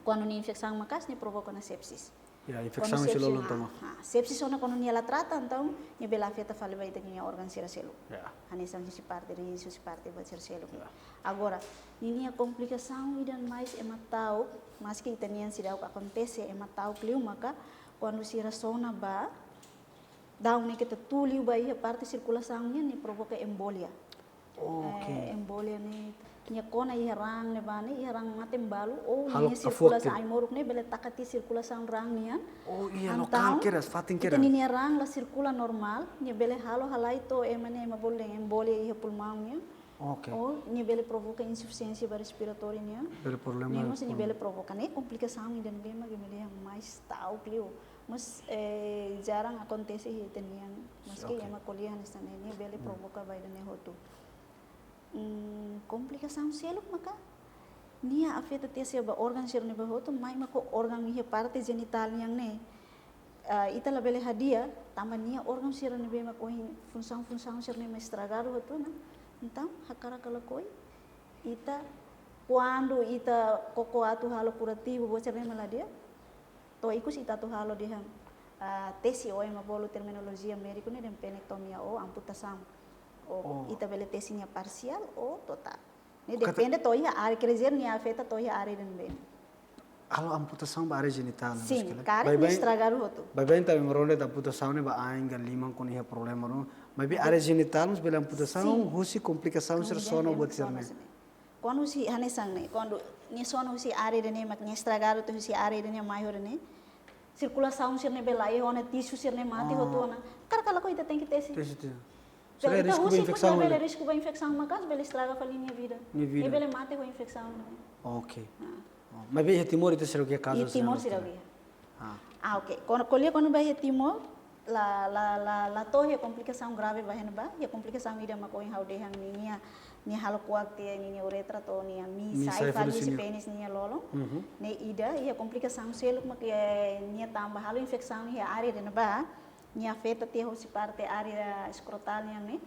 Kuandu nia infesaun maka'as nia provoka ona sepsis. Ya, Kuandu infesaun sepsis, sira lolon ha, tomak. ha, sepsis ona kuandu nia la trata, entaun nia bele afeta fali ba ita-nia órgaun sira seluk. Ya. Hanesan husi parte rins, husi parte buat sira seluk. Ya. Agora, ninia komplikasaun ida mais ema ta'uk, maski ita-nian seidauk akontese, ema ta'uk liu maka kuandu sira sona ba, daudaun ne'e keta tuli ba iha parte sirkulasaun nian, nia provoka embolia. Oke. Eh, embolia ne'e, nia kona iha raan ne'ebá ne'e, iha raan mate balu, ou Halo nia kafuak sirkulasaun tiha. ai-moruk ne'e bele taka tiha sirkulasaun raan nian. Oh, iya, Entaun, lokál kedas, fatin kedas. ita-nia raan la sirkula normál, nia bele halo halai to'o ema ne'e ema bolu dehan embolia iha pulmaun nian. Oke. Ou nia bele provoka insufisiénsia ba respiratóriu nian. Bele problema Nia mós nia pulmaun. bele provoka ne'e komplikasaun ida ne'ebé mak ema dehan mais ta'uk liu. Mas, eh, jarang akontese iha ita-nian, maski Oke. ema ko'alia hanesan ne'e, nia bele Hmm. provoka ba ida-ne'e hotu. Hmm, komplikasaun seluk maka nia afeta tiha ba órgaun sira ne'ebá hotu, mai maka órgaun iha parte jenitál nian ne'e. Ah, ita labele hadi'a, tanba nia órgaun sira ne'ebé mak ohin funsaun-funsaun sira-ne'e mak estragadu hotu ona. Entaun, hakarak ka lakohi, ita, kuandu ita koko atu halo kurativu, buat sira-ne'e mak la di'ak, to'o ikus ita atu halo dehan, ah, tesi ou ema bolu terminolojia médiku ne'e dehan penektomia ou amputasaun. Ou Oh. ita bele tesi nia parsiál ou totál. Ne'e Kata- depende to'o iha área, quer dizer, nia afeta to'o iha área ida ne'ebé. Halo amputasaun ba área jenitál, Sin, maskila. karik Baibain, nia estragadu hotu. baibain ita bá rona de'it amputasaun ne'e ba ain ka liman kuandu iha problema ruma. Maibé Entaun, área jenitál mós bele amputasaun, sin. husi komplikasaun sira Sin, sona entaun, buat sira-ne'e. sona sira-ne'e. Kuandu husi hanesan ne'e, kuandu nia sona husi área ida-ne'e mak nia estragadu to'o husi área ida-ne'e mai ho ida-ne'e. Sirkulasaun sira-ne'e bele laiha ona, tisu sira-ne'e mate Ah. hotu ona. Hakarak ka lakohi ita tenke tesi. Tesi tiha. Sira ita risku ba husi infesaun, bele risku ba infesaun maka'as, bele estraga fali nia vida. Nia vida. Nia bele mate ho infesaun. Ok. Ah. Oh, maibé iha Timor ita seidauk iha kazu. Iha Timor seidauk iha. Ah. Ah, ok. Kuandu ko'alia kona-ba iha Timor, la la la la to'o iha komplikasaun grave ba iha ne'ebá, iha komplikasaun ida mak ohin ha'u dehan ninia, nia halo kuak tiha ninia uretra to'o nia mii sai fali husi pénis ninia lolon. Ne'e ida, iha komplikasaun seluk mak nia tanba halo infesaun iha área ida ne'ebá, nia afeta tiha husi parte área eskrotal nian ne'e,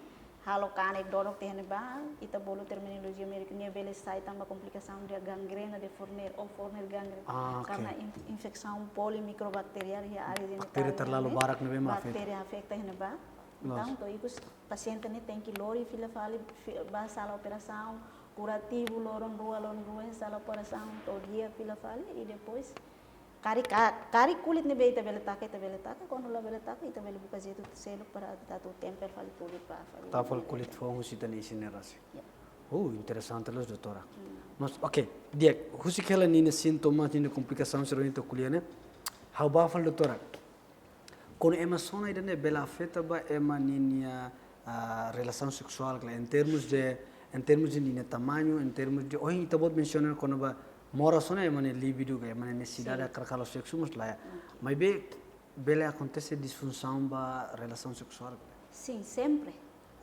halo kanek dodok tiha ne'ebá, ita bolu terminolojia médika nia bele sai tanba komplikasaun de gangrena de Fournier ou Fournier gangrena. Ah, ok. Karena in-, infesaun polimikrobakteriál iha área jenital ne'e. Baktéria terlalu barak ne'ebé mak afeta. Baktéria afeta iha ne'ebá. Loos. Entaun, to'o ikus pasiente ne'e tenke lori fila fali, fi-, ba sala operasaun, kurativu loron rua, loron rua iha sala operasaun, to'o dia fila fali, i depois karik ka-, karik kulit ne'ebé ita bele taka, ita bele taka, kuandu labele taka, ita bele buka jeitu seluk para atu tempel fali kulit ba fali. Tau fali kulit foun husi ita-nia isin ne'e rasik. Ya. Oh, interesante loos, doutora. Hmm. Mas, ok, di'ak, husik hela ninia sintomas, ninia komplikasaun sira ohin ita ko'alia ne'e, ha'u bá fali, doutora. Kuandu ema sona ida-ne'e bele afeta ba ema ninia, ah, relasaun seksuál, klaru, em termos de, em termos de ninia tamañu, em termos de, ohin ita-boot mensiona kona-ba moras ona ema nia libido ka ema nia nesesidade, sin, hakarak halo seksu mós laiha. Ok. Maibé bele akontese disfunsaun ba relasaun seksuál? Sin, sempre.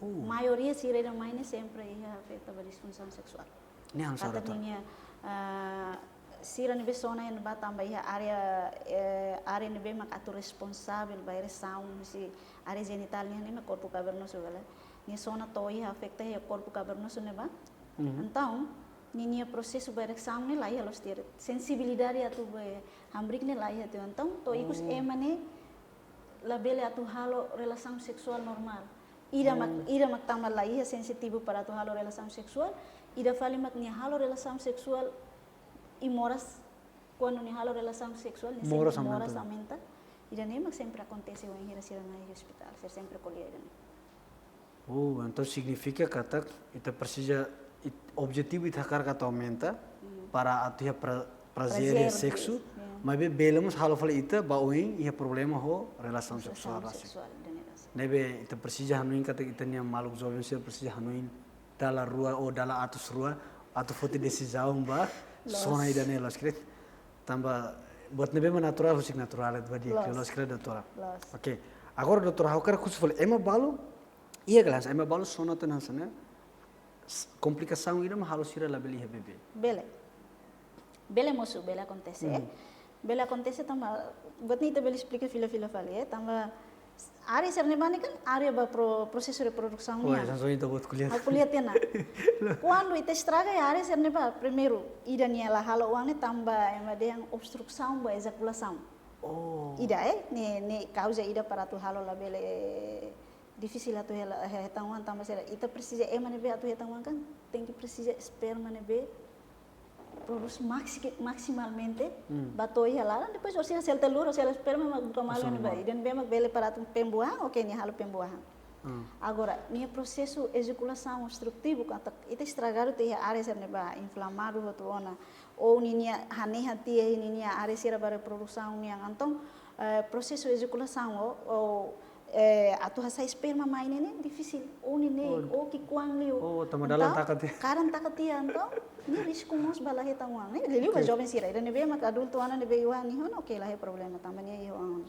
Oh. Maioria sira ida mai ne'e sempre iha afeta ba disfunsaun seksuál. Ne'e hanesan, katak, doutora, ninia, ah, sira ne'ebé sona iha ne'ebá tanba iha área, eh, área ne'ebé mak atu responsavel ba eresaun, husi área jenitál nian ne'e mak korpu kavernozu, ka lae. Nia sona to'o iha afeta iha korpu kavernozu ne'ebá. Mhm. Entaun, ninia prosesu ba eresaun ne'e laiha loos tiha. Sensibilidade atu ba hamriik ne'e laiha tiha. Entaun, to'o ikus, oh, ema ne'e labele atu halo relasaun seksuál normál. Ida mak, hmm, ida mak tanba laiha sensitivu para atu halo relasaun seksuál, ida fali mak nia halo relasaun seksuál i moras, kuandu nia halo relasaun seksuál, nia moras sente moras aumenta. Aumenta. Ida-ne'e mak sempre akontese wainhira sira mai iha ospitál, sira sempre ko'alia ida-ne'e. Oh, entaun signifika katak ita presiza, it-, objetivu ita hakarak atu aumenta, hmm, para atu iha pra-, prazer iha seksu, prazer, ya, maibé bele mós halo fali ita ba oin iha problema ho relasaun seksuál rasik. Relasaun seksuál, ida-ne'e rasik. Ne'ebé ita presiza hanoin katak ita-nia maluk joven sira presiza hanoin dala rua ou dala atus rua atu foti desizaun ba, loos, sona ida-ne'e, loos, kret. Tanba buat ne'ebé mak naturál, husik naturál, buat di'ak, loos, loos, kret, doutora. Loos. Ok. Agora, doutora, ha'u hakarak husu fali, ema balu, iha kelas, ema balu sona tiha hanesan ne'e, s-, komplikasaun ida mak halo sira labele iha bebé? Bele. Bele mosu, bele akontese, eh. Hmm. Bele akontese tanba, buat ne'e ita bele esplika fila-fila fali, eh. Tanba área sira-ne'ebá ne'e kan área ba pro-, prosesu reprodusaun nian. Oh, hanesan ohin ita-boot ko'alia. Ha'u ko'alia tiha ona. Kuandu ita estraga iha área sira-ne'ebá, primeiru, ida nia la halo oan ne'e tanba ema dehan obstrusaun ba ejakulasaun. Oh. Ida, eh, ne'e, ne'e kauza ida para atu halo labele, eh, difisil atu hela, he-, hetan oan tanba sira. Ita presiza ema ne'ebé atu hetan oan kan, tenke presiza esperma ne'ebé prodús maxi-, maksimalmente, hmm, ba to'o iha laran, depois orsida sel telur, sel esperma mak buka malu, malu iha ne'ebá. Ida ne'ebé mak bele para atu pembuahan, ok, nia halo pembuahan. Hmm. Agora, nia prosesu ejakulasaun obstrutivu, katak ita estragadu tiha iha área sira-ne'ebá, inflamadu hotu ona, ou ninia hanehan tiha iha ninia área sira ba reprodusaun nian, entaun, eh, prosesu ejakulasaun ou, ou, eh, atu hasai esperma mai ne'e ne'e difisil. Ou ne'e ne'e, oh, ou ki'ikoan liu. Oh, tanba dalan taka tiha. Entaun, karan taka tiha, entaun nia risku mós ba la hetan oan. Ne'e liuliu ba, ok, joven sira. Ida ne'ebé mak adultu ona ne'ebé iha oan nia ona, ok, la iha problema, tanba nia iha oan.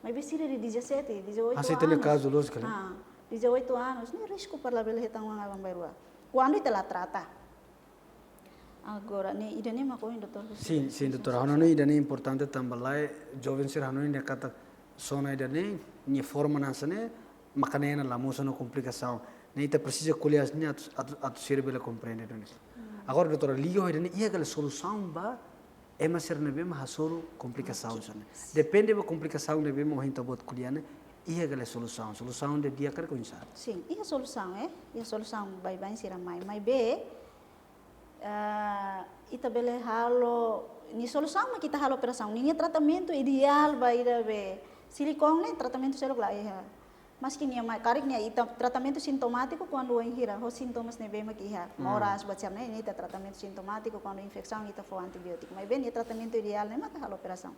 Maibé sira de dezassete, dezoito anos. Hanesan ita-nia kazu loos, kala. Ah, dezoito anos, nia risku para labele hetan oan aban-bainrua. Kuandu ita la trata. Agora, ne'e ida-ne'e mak ohin doutór. Sin, sin, doutora. Ha'u hanoin ida-ne'e importante tanba lae, joven sira hanoin dehan katak sona ida-ne'e, nia forma hanesan ne'e, mak ne'e la mosu ona komplikasaun. Ne'e ita presiza ko'alia hanesan ne'e atu, atu, atu sira bele komprende duni. Hmm. Agora, doutora, liga ho ida-ne'e, iha ka lae solusaun ba ema sira ne'ebé mak hasoru komplikasaun, ok, hanesan ne'e? Depende ba komplikasaun ne'ebé mak ohin ita-boot ko'alia ne'e, iha ka lae solusaun? Solusaun ida di'ak karik oinsá? Sin, iha solusaun, eh? Iha solusaun baibain sira mai. Maibé, eh, ita bele halo, nia solusaun mak ita halo operasaun. Ninia tratamentu ideál ba ida be silikon ne'e, tratamentu seluk la iha. Maski nia mai, karik nia ita tratamentu sintomátiku kuandu wainhira ho sintomas ne'ebé mak iha. Hmm. Moras, buat sira-ne'e, nia ita tratamentu sintomátiku, kuandu infesaun ita fó antibiótiku. Maibé nia tratamentu ideál ne'e mak halo operasaun.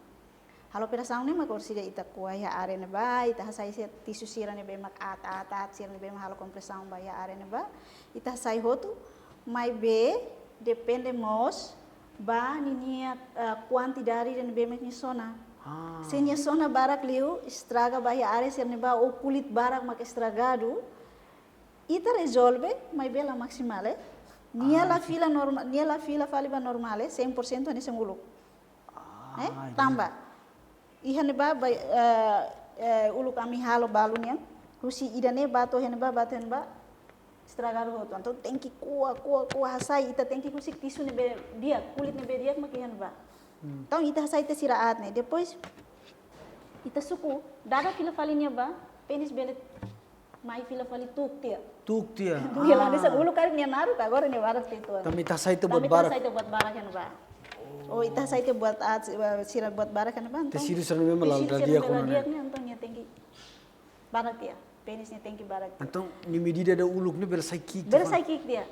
Halo operasaun ne'e mak orsida ita ko'a iha área ne'ebá, ita hasai sira tisu sira ne'ebé mak aat, aat, aat, sira ne'ebé mak halo kompresaun ba iha área ne'ebá. Ita hasai hotu, maibé depende mós ba ninia, eh, kuantidade ida ne'ebé mak nia sona. Ah. Se nia sona barak liu, estraga ba iha área sira ne'ebá, ou kulit barak mak estragadu, ita rezolve, maibé la maksimál, eh. Nia Ah, la sim. fila norma-, nia la fila fali ba normál, eh, cem por cento hanesan uluk. Ah, Eh, iya. Tanba. Iha ne'ebá ba, eh, eh, uluk ami halo balu nian, husi ida-ne'e ba to'o iha ne'ebá, ba to'o iha ne'ebá, estragadu hotu. Entaun tenke ko'a, ko'a, ko'a, hasai, ita tenke husik tisu ne'ebé di'ak, kulit ne'ebé di'ak mak iha ne'ebá. Hmm. Entaun ita hasai tiha sira aat ne'e. Depois, ita suku, dada fila fali nia ba, pénis bele mai fila fali tuuk tiha. Tuuk tiha. Nia la Ah. hanesan uluk karik nia naruk, agora nia barak tiha uitoan. Tanba ita hasai tiha Tanba buat ita barak. hasai tiha buat barak iha ne'ebá. Oh, ita hasai tiha buat aat, eh, sira buat barak iha ne'ebá, entaun. Tesidu sira ne'ebé mak la Tesidu sira di'ak ne'ebé la ona ne'e. di'ak ne'e, entaun nia tenke barak tiha. Pénis nia tenke barak tiha. Entaun, nia medida ida uluk ne'e bele sai ki'ik Bele tiha. sai ki'ik tiha.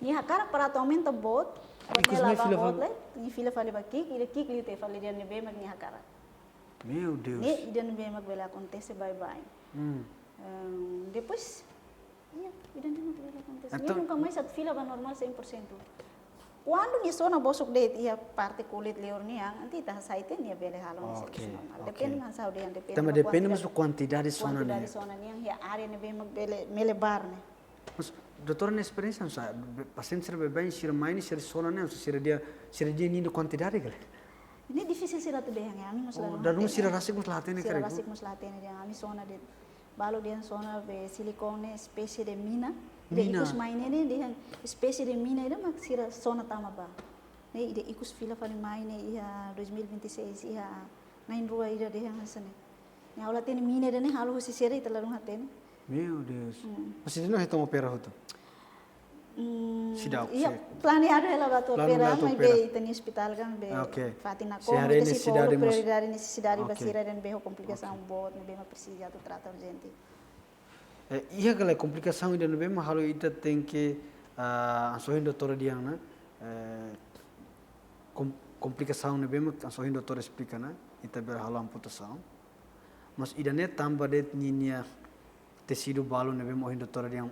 Nia hakarak para atu aumenta boot, Ikus nia mai la'o ba fila boot fali. lai, nia fila fali ba ki'ik, ida ki'ik liu tiha fali ida ne'ebé mak nia hakarak. Meu Deus. Ne'e ida ne'ebé mak bele akontese baibain. Hmm. Ehm, depois, iya, ida ne'e mak bele akontese. Entaun Nia nunka mais atu fila ba normál cem por cento. Kuandu nia sona bosok de'it iha parte kulit liur nian, entaun ita hasai tiha nia bele halo nia Oke, servisu normál. oke. Depende mak saúde nian, depende Tanba mak depende kuantidade, mais kuantidade sona kuantidade nian. sona nian iha área ne'ebé mak bele, bele bar ne'e. Mas, doutora, nia esperiénsia, saida, pasiente sira baibain sira mai ne'e sira sona ne'e, sira dehan, sira dehan nia kuantidade ka lae? Ne'e difisil sira atu dehan, ami mós Oh, la dala ruma hatene. sira rasik mós la hatene Sira karik, rasik mós la hatene dehan, ami sona de'it, balu dehan sona be silikone espésie de mina. Ida Mina. ikus mai ne'e, ne'e dehan espésie de mina ida mak sira sona tama ba. Ne'e ida ikus fila fali mai ne'e iha dois mil e vinte e seis iha na'in-rua ida dehan hanesan ne'e. Ne'e ha'u la hatene mina ida ne'e halo husi saida, ita la ruma hatene. Meu Deus. Hmm. Mas ida-ne'e hetan opera hotu? Hmm, Seidauk, iya, sei. planeadu hela ba atu Planu opera, ba atu maibé opera. ita-nia ospitál kan be Ah, oke. fatin nakonu, Sei haree ita sei nesesidade fó mós. prioridade nesesidade ba Oke. sira ne'ebé ho komplikasaun Oke. boot, ne'ebé mak presiza atu trata urjente. Eh, iha ka lae komplikasaun ida ne'ebé mak halo ita tenke, ah, hanesan ohin doutora dehan ona, eh, kom-, komplikasaun ne'ebé mak hanesan ohin doutora esplika ona, ita bele halo amputasaun. Mas ida-ne'e tanba de'it ninia tesidu balu ne'ebé mak ohin doutora dehan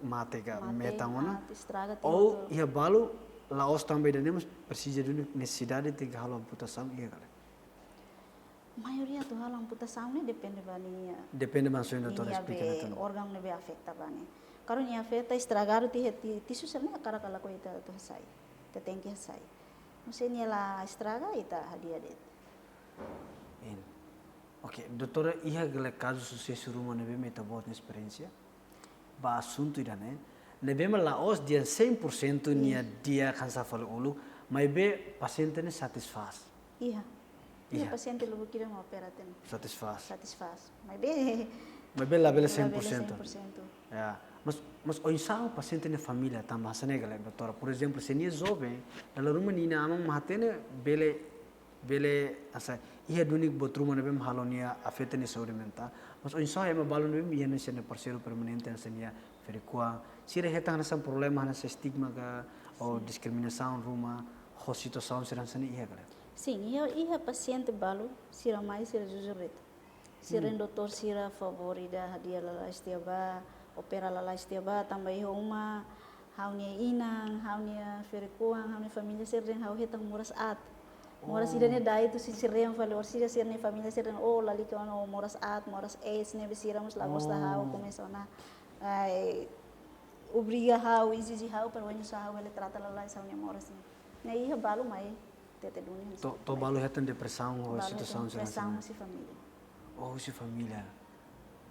mate ka Mate, metan ona. ah, estraga Ou tiha. iha balu la'ós tanba ida-ne'e mas presiza duni nesesidade tenke halo amputasaun iha ka lae? Maioria atu halo amputasaun ne'e depende ba nia, Depende ba hanesan ohin doutora ninia esplika be ona tan. órgaun ne'ebé afeta ba ne'e. Kalau nia afeta estragadu tiha ti-, tisu sira ne'e hakarak ka lakohi ita atu hasai. Ita tenke hasai. Mas se nia la estraga ita hadi'a de'it. In. Oke, doutora, iha ka lae kazu susesu ruma ne'ebé mak ita-boot nia esperiénsia ba asuntu ida-ne'e, ne'ebé mak la'ós dehan cem por cento nia Iya. di'ak hanesan fali uluk, maibé pasiente ne'e satisfás. Iha. Iha Iha. pasiente lubuk ida mak opera tiha ne'e. Satisfás. Satisfás. Maibé Maibé labele labele cem por cento. cem por cento. Ya. Mas, mas oinsá ho pasiente nia família tanba hanesan ne'e ka lae, doutora? Por ezemplu, se nia joven, dala ruma nia inan-aman mak hatene bele, bele, hanesan, iha duni buat ruma ne'ebé mak halo nia afeta nia saúde mentál. Mas oinsá ho ema balu ne'ebé mak iha hanesan nia parseiru permanente, hanesan nia ferik-oan. Sira hetan hanesan problema, hanesan estigma ka, ou Sin. diskriminasaun ruma, ho situasaun sira hanesan ne'e iha ka lae? Sin, iha, iha pasiente balu, sira mai, sira jujur de'it. Sira Hmm. dehan doutór sira favór ida hadi'a lalais tiha ba, opera lalais tiha ba, tanba iha uma, ha'u-nia inan, ha'u-nia ferik-oan, ha'u-nia família sira dehan ha'u hetan moras aat. Moras Oh. ida-ne'e da'et husi sira dehan fali orsida sira-nia família sira dehan, oh, lalika ona moras aat, moras AIDS, ne'ebé sira mós la gosta Oh. ha'u, komesa ona, ai, obriga ha'u, ezije ha'u, para oinsá ha'u bele trata lalais ha'u-nia moras ne'e. Ne'e iha balu mai, tete duni. To'o, to'o balu hetan depresaun, ou Balu hetan situasaun sira depresaun hanesan ne'e. husi família. Oh, husi família.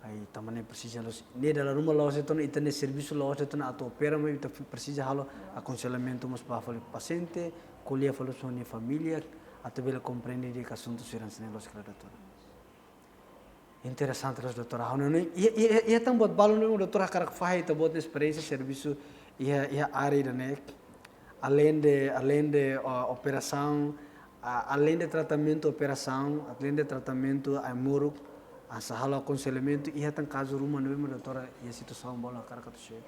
Ai, tanba ne'e presiza loos. Ne'e dala ruma la'ós de'it ona, ita-nia servisu la'ós de'it ona atu opera, maibé ita presiza halo Loos. akonselhamentu mós ba fali pasiente, ko'alia fali ho nia família, atu bele komprende di'ak asuntu sira hanesan ne'e, loos ka lae, doutora? Interesante loos, doutora. Ha'u hanoin, iha, iha, iha tan buat balu ne'ebé doutora hakarak fahe ita-boot nia esperiénsia servisu iha, iha área ida-ne'e. Aleinde, aleinde, ah, operasaun, ah, aleinde tratamentu operasaun, aleinde tratamentu ai-moruk, hanesan halo akonselhamentu, iha tan kazu ruma ne'ebé mak doutora iha situasaun balu hakarak atu share.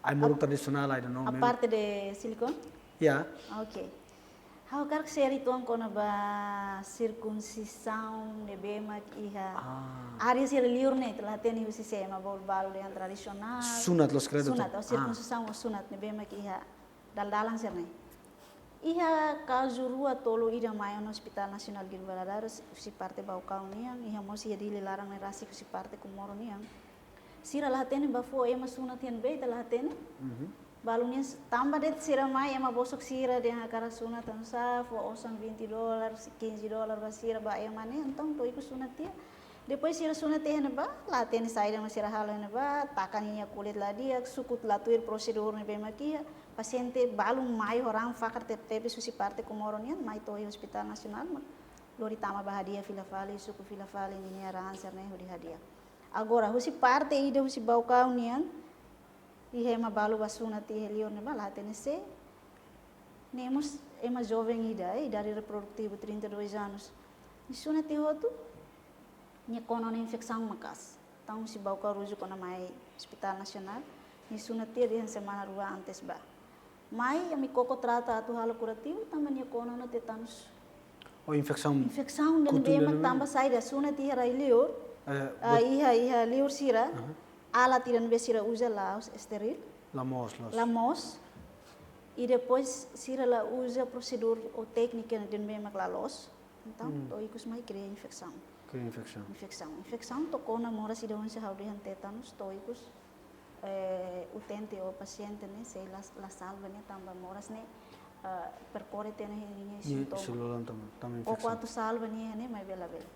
Ai-moruk Ap-, tradisionál, I don't know, a maybe. parte de silikone? Ya. Ok. Ha'u hakarak share uitoan kona-ba sirkunsizaun ne'ebé mak iha Ah. área sira liur ne'e, ita la hatene husi sé, ema balu-balu dehan tradisionál. Sunat loos, credo. Sunat, ou sirkunsizaun ou sunat ne'ebé mak iha dalan-dalan sira-ne'e. Iha kazu rua tolu ida mai ona Hospital Nasionál Guido Valadares, husi parte Baucau nian, iha mós iha Dili laran ne'e rasik husi parte Comoro nian. Sira la hatene ba fó ema sunat iha ne'ebé, ita la hatene. Mhm. Balu nian s-, tanba de'it sira mai, ema bosok sira dehan hakarak sunat, entaun sá, fó osan vinte dólar, quinze dólar ba sira, ba ema ne'e, entaun to'o ikus sunat tiha. Depois sira sunat tiha iha ne'ebá, la hatene saida mak sira halo iha ne'ebá, taka ninia kulit la di'ak, suku la tuir prosedur ne'ebé mak iha, pasiente balu mai ho raan fakar tebetebes husi parte Comoro nian, mai to'o iha Hospital Nasionál, mak lori tama ba hadi'a fila fali, suku fila fali, ninia raan sira-ne'e hodi hadi'a. Agora, husi parte ida husi Baucau nian, iha ema balu bá sunat iha liur ne'ebá, la hatene sé. Ne'e mós ema joven ida, eh, idade reprodutivu trinta e dois anos. Nia sunat tiha hotu, nia kona ona infesaun maka'as. Entaun husi Baucau rujuk ona mai Hospital Nasionál, nia sunat tiha dehan semana rua antes bá. Mai, ami koko trata atu halo kurativu, tanba nia kona ona tétanus. Ou infesaun. Infesaun ida ne'ebé mak tanba saida, sunat tiha rai liur, Eh, ah, iha, iha liur sira, Aha. alat ida ne'ebé sira uza la'ós esteril, La moos, loos. la moos, i depois sira la uza prosedur ou téknika ida ne'ebé mak la loos. Entaun, Hmm. to'o ikus mai kria infesaun. Kria infesaun. Infesaun. Infesaun to'o kona moras ida oinsá ha'u dehan tétanus, to'o ikus, eh, utente ou pasiente ne'e, sei la, la salva nia tanba moras ne'e, eh, perkore tiha ona ninia Nia sintoma. Selu-laran tanba, tanba Ou infesaun. kuandu salva nia ne'e, maibé labele.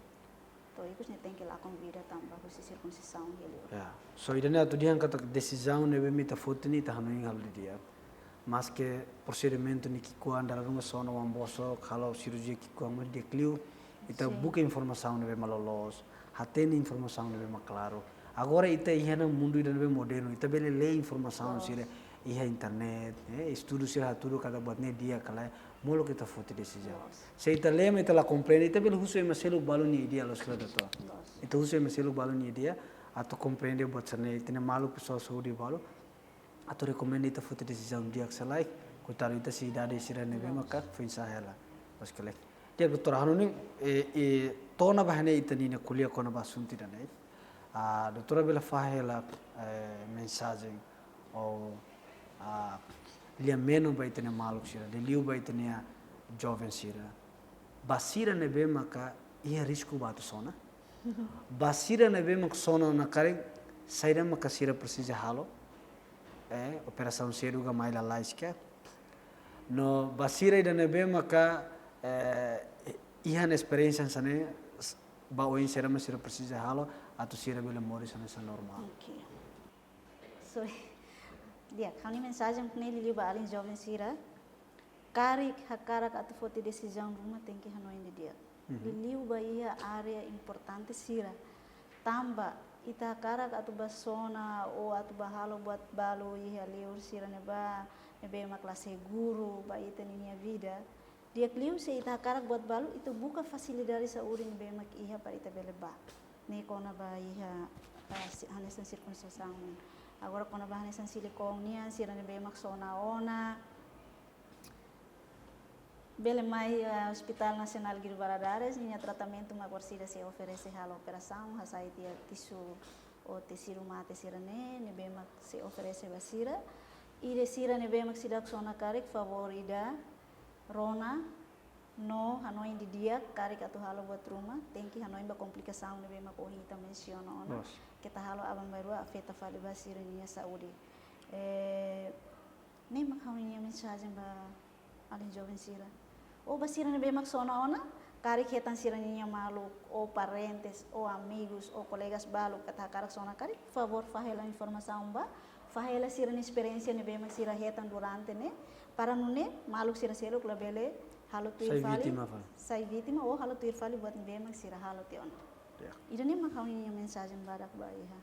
To'o ikus nia tenke lakon vida tanba husi sirkunsizaun iha liur. Ya. So, ida-ne'e atu dehan katak desizaun ne'ebé mak ita foti ne'e ita hanoin halo didi'ak. Maske prosedimentu ne'e ki'ikoan, dala ruma sona oan bosok, halo sirurjia ki'ikoan, mas di'ak liu ita Sin. Buka informasaun ne'ebé mak loloos, hatene informasaun ne'ebé mak klaru. Agora ita iha ona mundu ida ne'ebé modernu, ita bele lee informasaun Loos. Sira iha internet, eh, estudu sira hatudu katak buat ne'e di'ak ka lae, molok ita foti desizaun. Loos. Se ita lee, ita la komprende, ita bele husu ema seluk balu nia ideia, loos ka lae, doutora? Loos. Ita husu ema seluk balu nia ideia, atu komprende buat sira-ne'e, ita-nia maluk pesoál saúde balu, atu rekomenda ita foti desizaun di'ak ka lae, koitadu ita sei idade sira ne'ebé maka foin-sa'e hela. Loos ka lae. Di'ak, doutora, hanoin, eh, eh, to'o ona ba iha ne'e ita-nia ko'alia kona-ba asuntu ida-ne'e. Ah, doutora bele fahe hela, eh, mensajen ou, ah, lia-menon ba ita-nia maluk sira, liuliu ba ita-nia joven sira. Ba sira ne'ebé maka iha risku ba atu sona. Ba sira ne'ebé mak sona ona karik, saida maka sira presiza halo. Eh, operasaun sériu ka mai lalais ka. No ba sira ida ne'ebé maka, eh, iha ona esperiénsia hanesan ne'e, s-, ba oin saida mak sira presiza halo, atu sira bele moris hanesan normál. Oke. So, di'ak, ha'u-nia mensajen ne'e liuliu ba alin joven sira. Karik hakarak atu foti desizaun ruma tenke hanoin didi'ak. Mhm. Liuliu ba iha área importante sira. Tanba, ita hakarak atu bá sona ou atu bá halo buat balu iha liur sira ne'ebá, ne'ebé mak la seguru ba ita-nia vida. Di'ak liu se ita hakarak buat balu, ita buka fasilidade saúde ne'ebé mak iha para ita bele bá. Ne'e kona-ba iha, ah, si-, hanesan sirkunsizaun ne'e. Agora kona-ba hanesan silikon nian, sira ne'ebé mak sona ona. Bele mai, ah, Hospital Nasionál Guido Valadares, ninia tratamentu mak orsida sei oferese halo operasaun, hasai tiha tisu ou tesidu mate sira-ne'e, ne'ebé mak sei oferese ba sira. I sira ne'ebé mak seidauk sona karik, favór ida rona no hanoin didi'ak, karik atu halo buat ruma, tenke hanoin ba komplikasaun ne'ebé mak ohin ita mensiona ona. Loos. Keta halo aban-bainrua afeta fali ba sira-nia saúde. Eh, ne'e mak ha'u-nia mensajen ba alin joven sira. Ou ba sira ne'ebé mak sona ona, karik hetan sira-nia maluk, ou parentes, ou amigus, ou kolegas balu, katak hakarak sona karik, favór fahe hela informasaun ba, fahe hela sira-nia esperiénsia ne'ebé mak sira hetan durante ne'e, para nune'e maluk sira seluk labele halo tuir Sai fali, vítima fali. Sai vítima ou halo tuir fali buat ne'ebé mak sira halo tiha ona. Ya. Ida-ne'e mak ha'u-nia mensajen badak ba iha.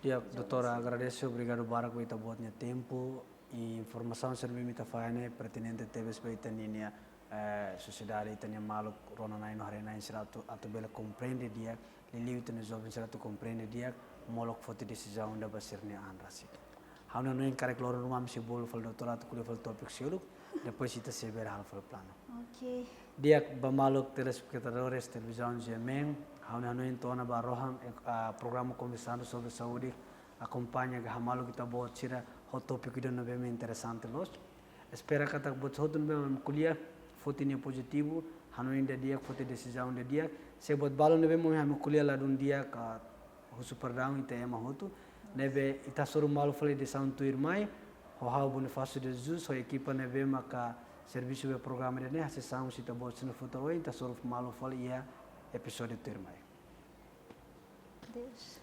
Di'ak, doutora, agradese, obrigadu barak ba ita-boot nia tempu. I informasaun sira ne'ebé ita fahe ne'e pertinente tebes ba ita ninia, eh, sosiedade, ita-nia maluk rona-na'in no haree-na'in sira atu, atu bele komprende di'ak, liuliu ita-nia joven sira atu komprende di'ak, molok foti desizaun ida ba sira-nia an rasik. Ha'u hanoin karik loron ruma ami sei bolu fali doutora atu ko'alia fali tópiku seluk. Depois ita sei bele halo fali planu. Ok. Di'ak ba maluk telespetadores televizaun G M N, ha'u-nia hanoin to'o ona ba rohan, eh, ah, programa Conversando sobre Saúde, akompaña ka hamaluk ita-boot sira ho tópiku ida ne'ebé mak interesante loos. Espera katak buat hotu ne'ebé mak ko'alia, foti nia pozitivu, hanoin ida di'ak, foti desizaun ida di'ak. Se buat balu ne'ebé mak ami ko'alia ladún di'ak, ah, husu perdaun ita ema hotu. Ne'ebé ita hasoru malu fali edisaun tuirmai, ho ha'u Bonifácio de Jesus, ho ekipa ne'ebé maka servisu ba programa ida-ne'e, hasees husi ita-boot sira-nia futar oin, ita hasoru malu fali iha episódiu tuirmai. Adeus.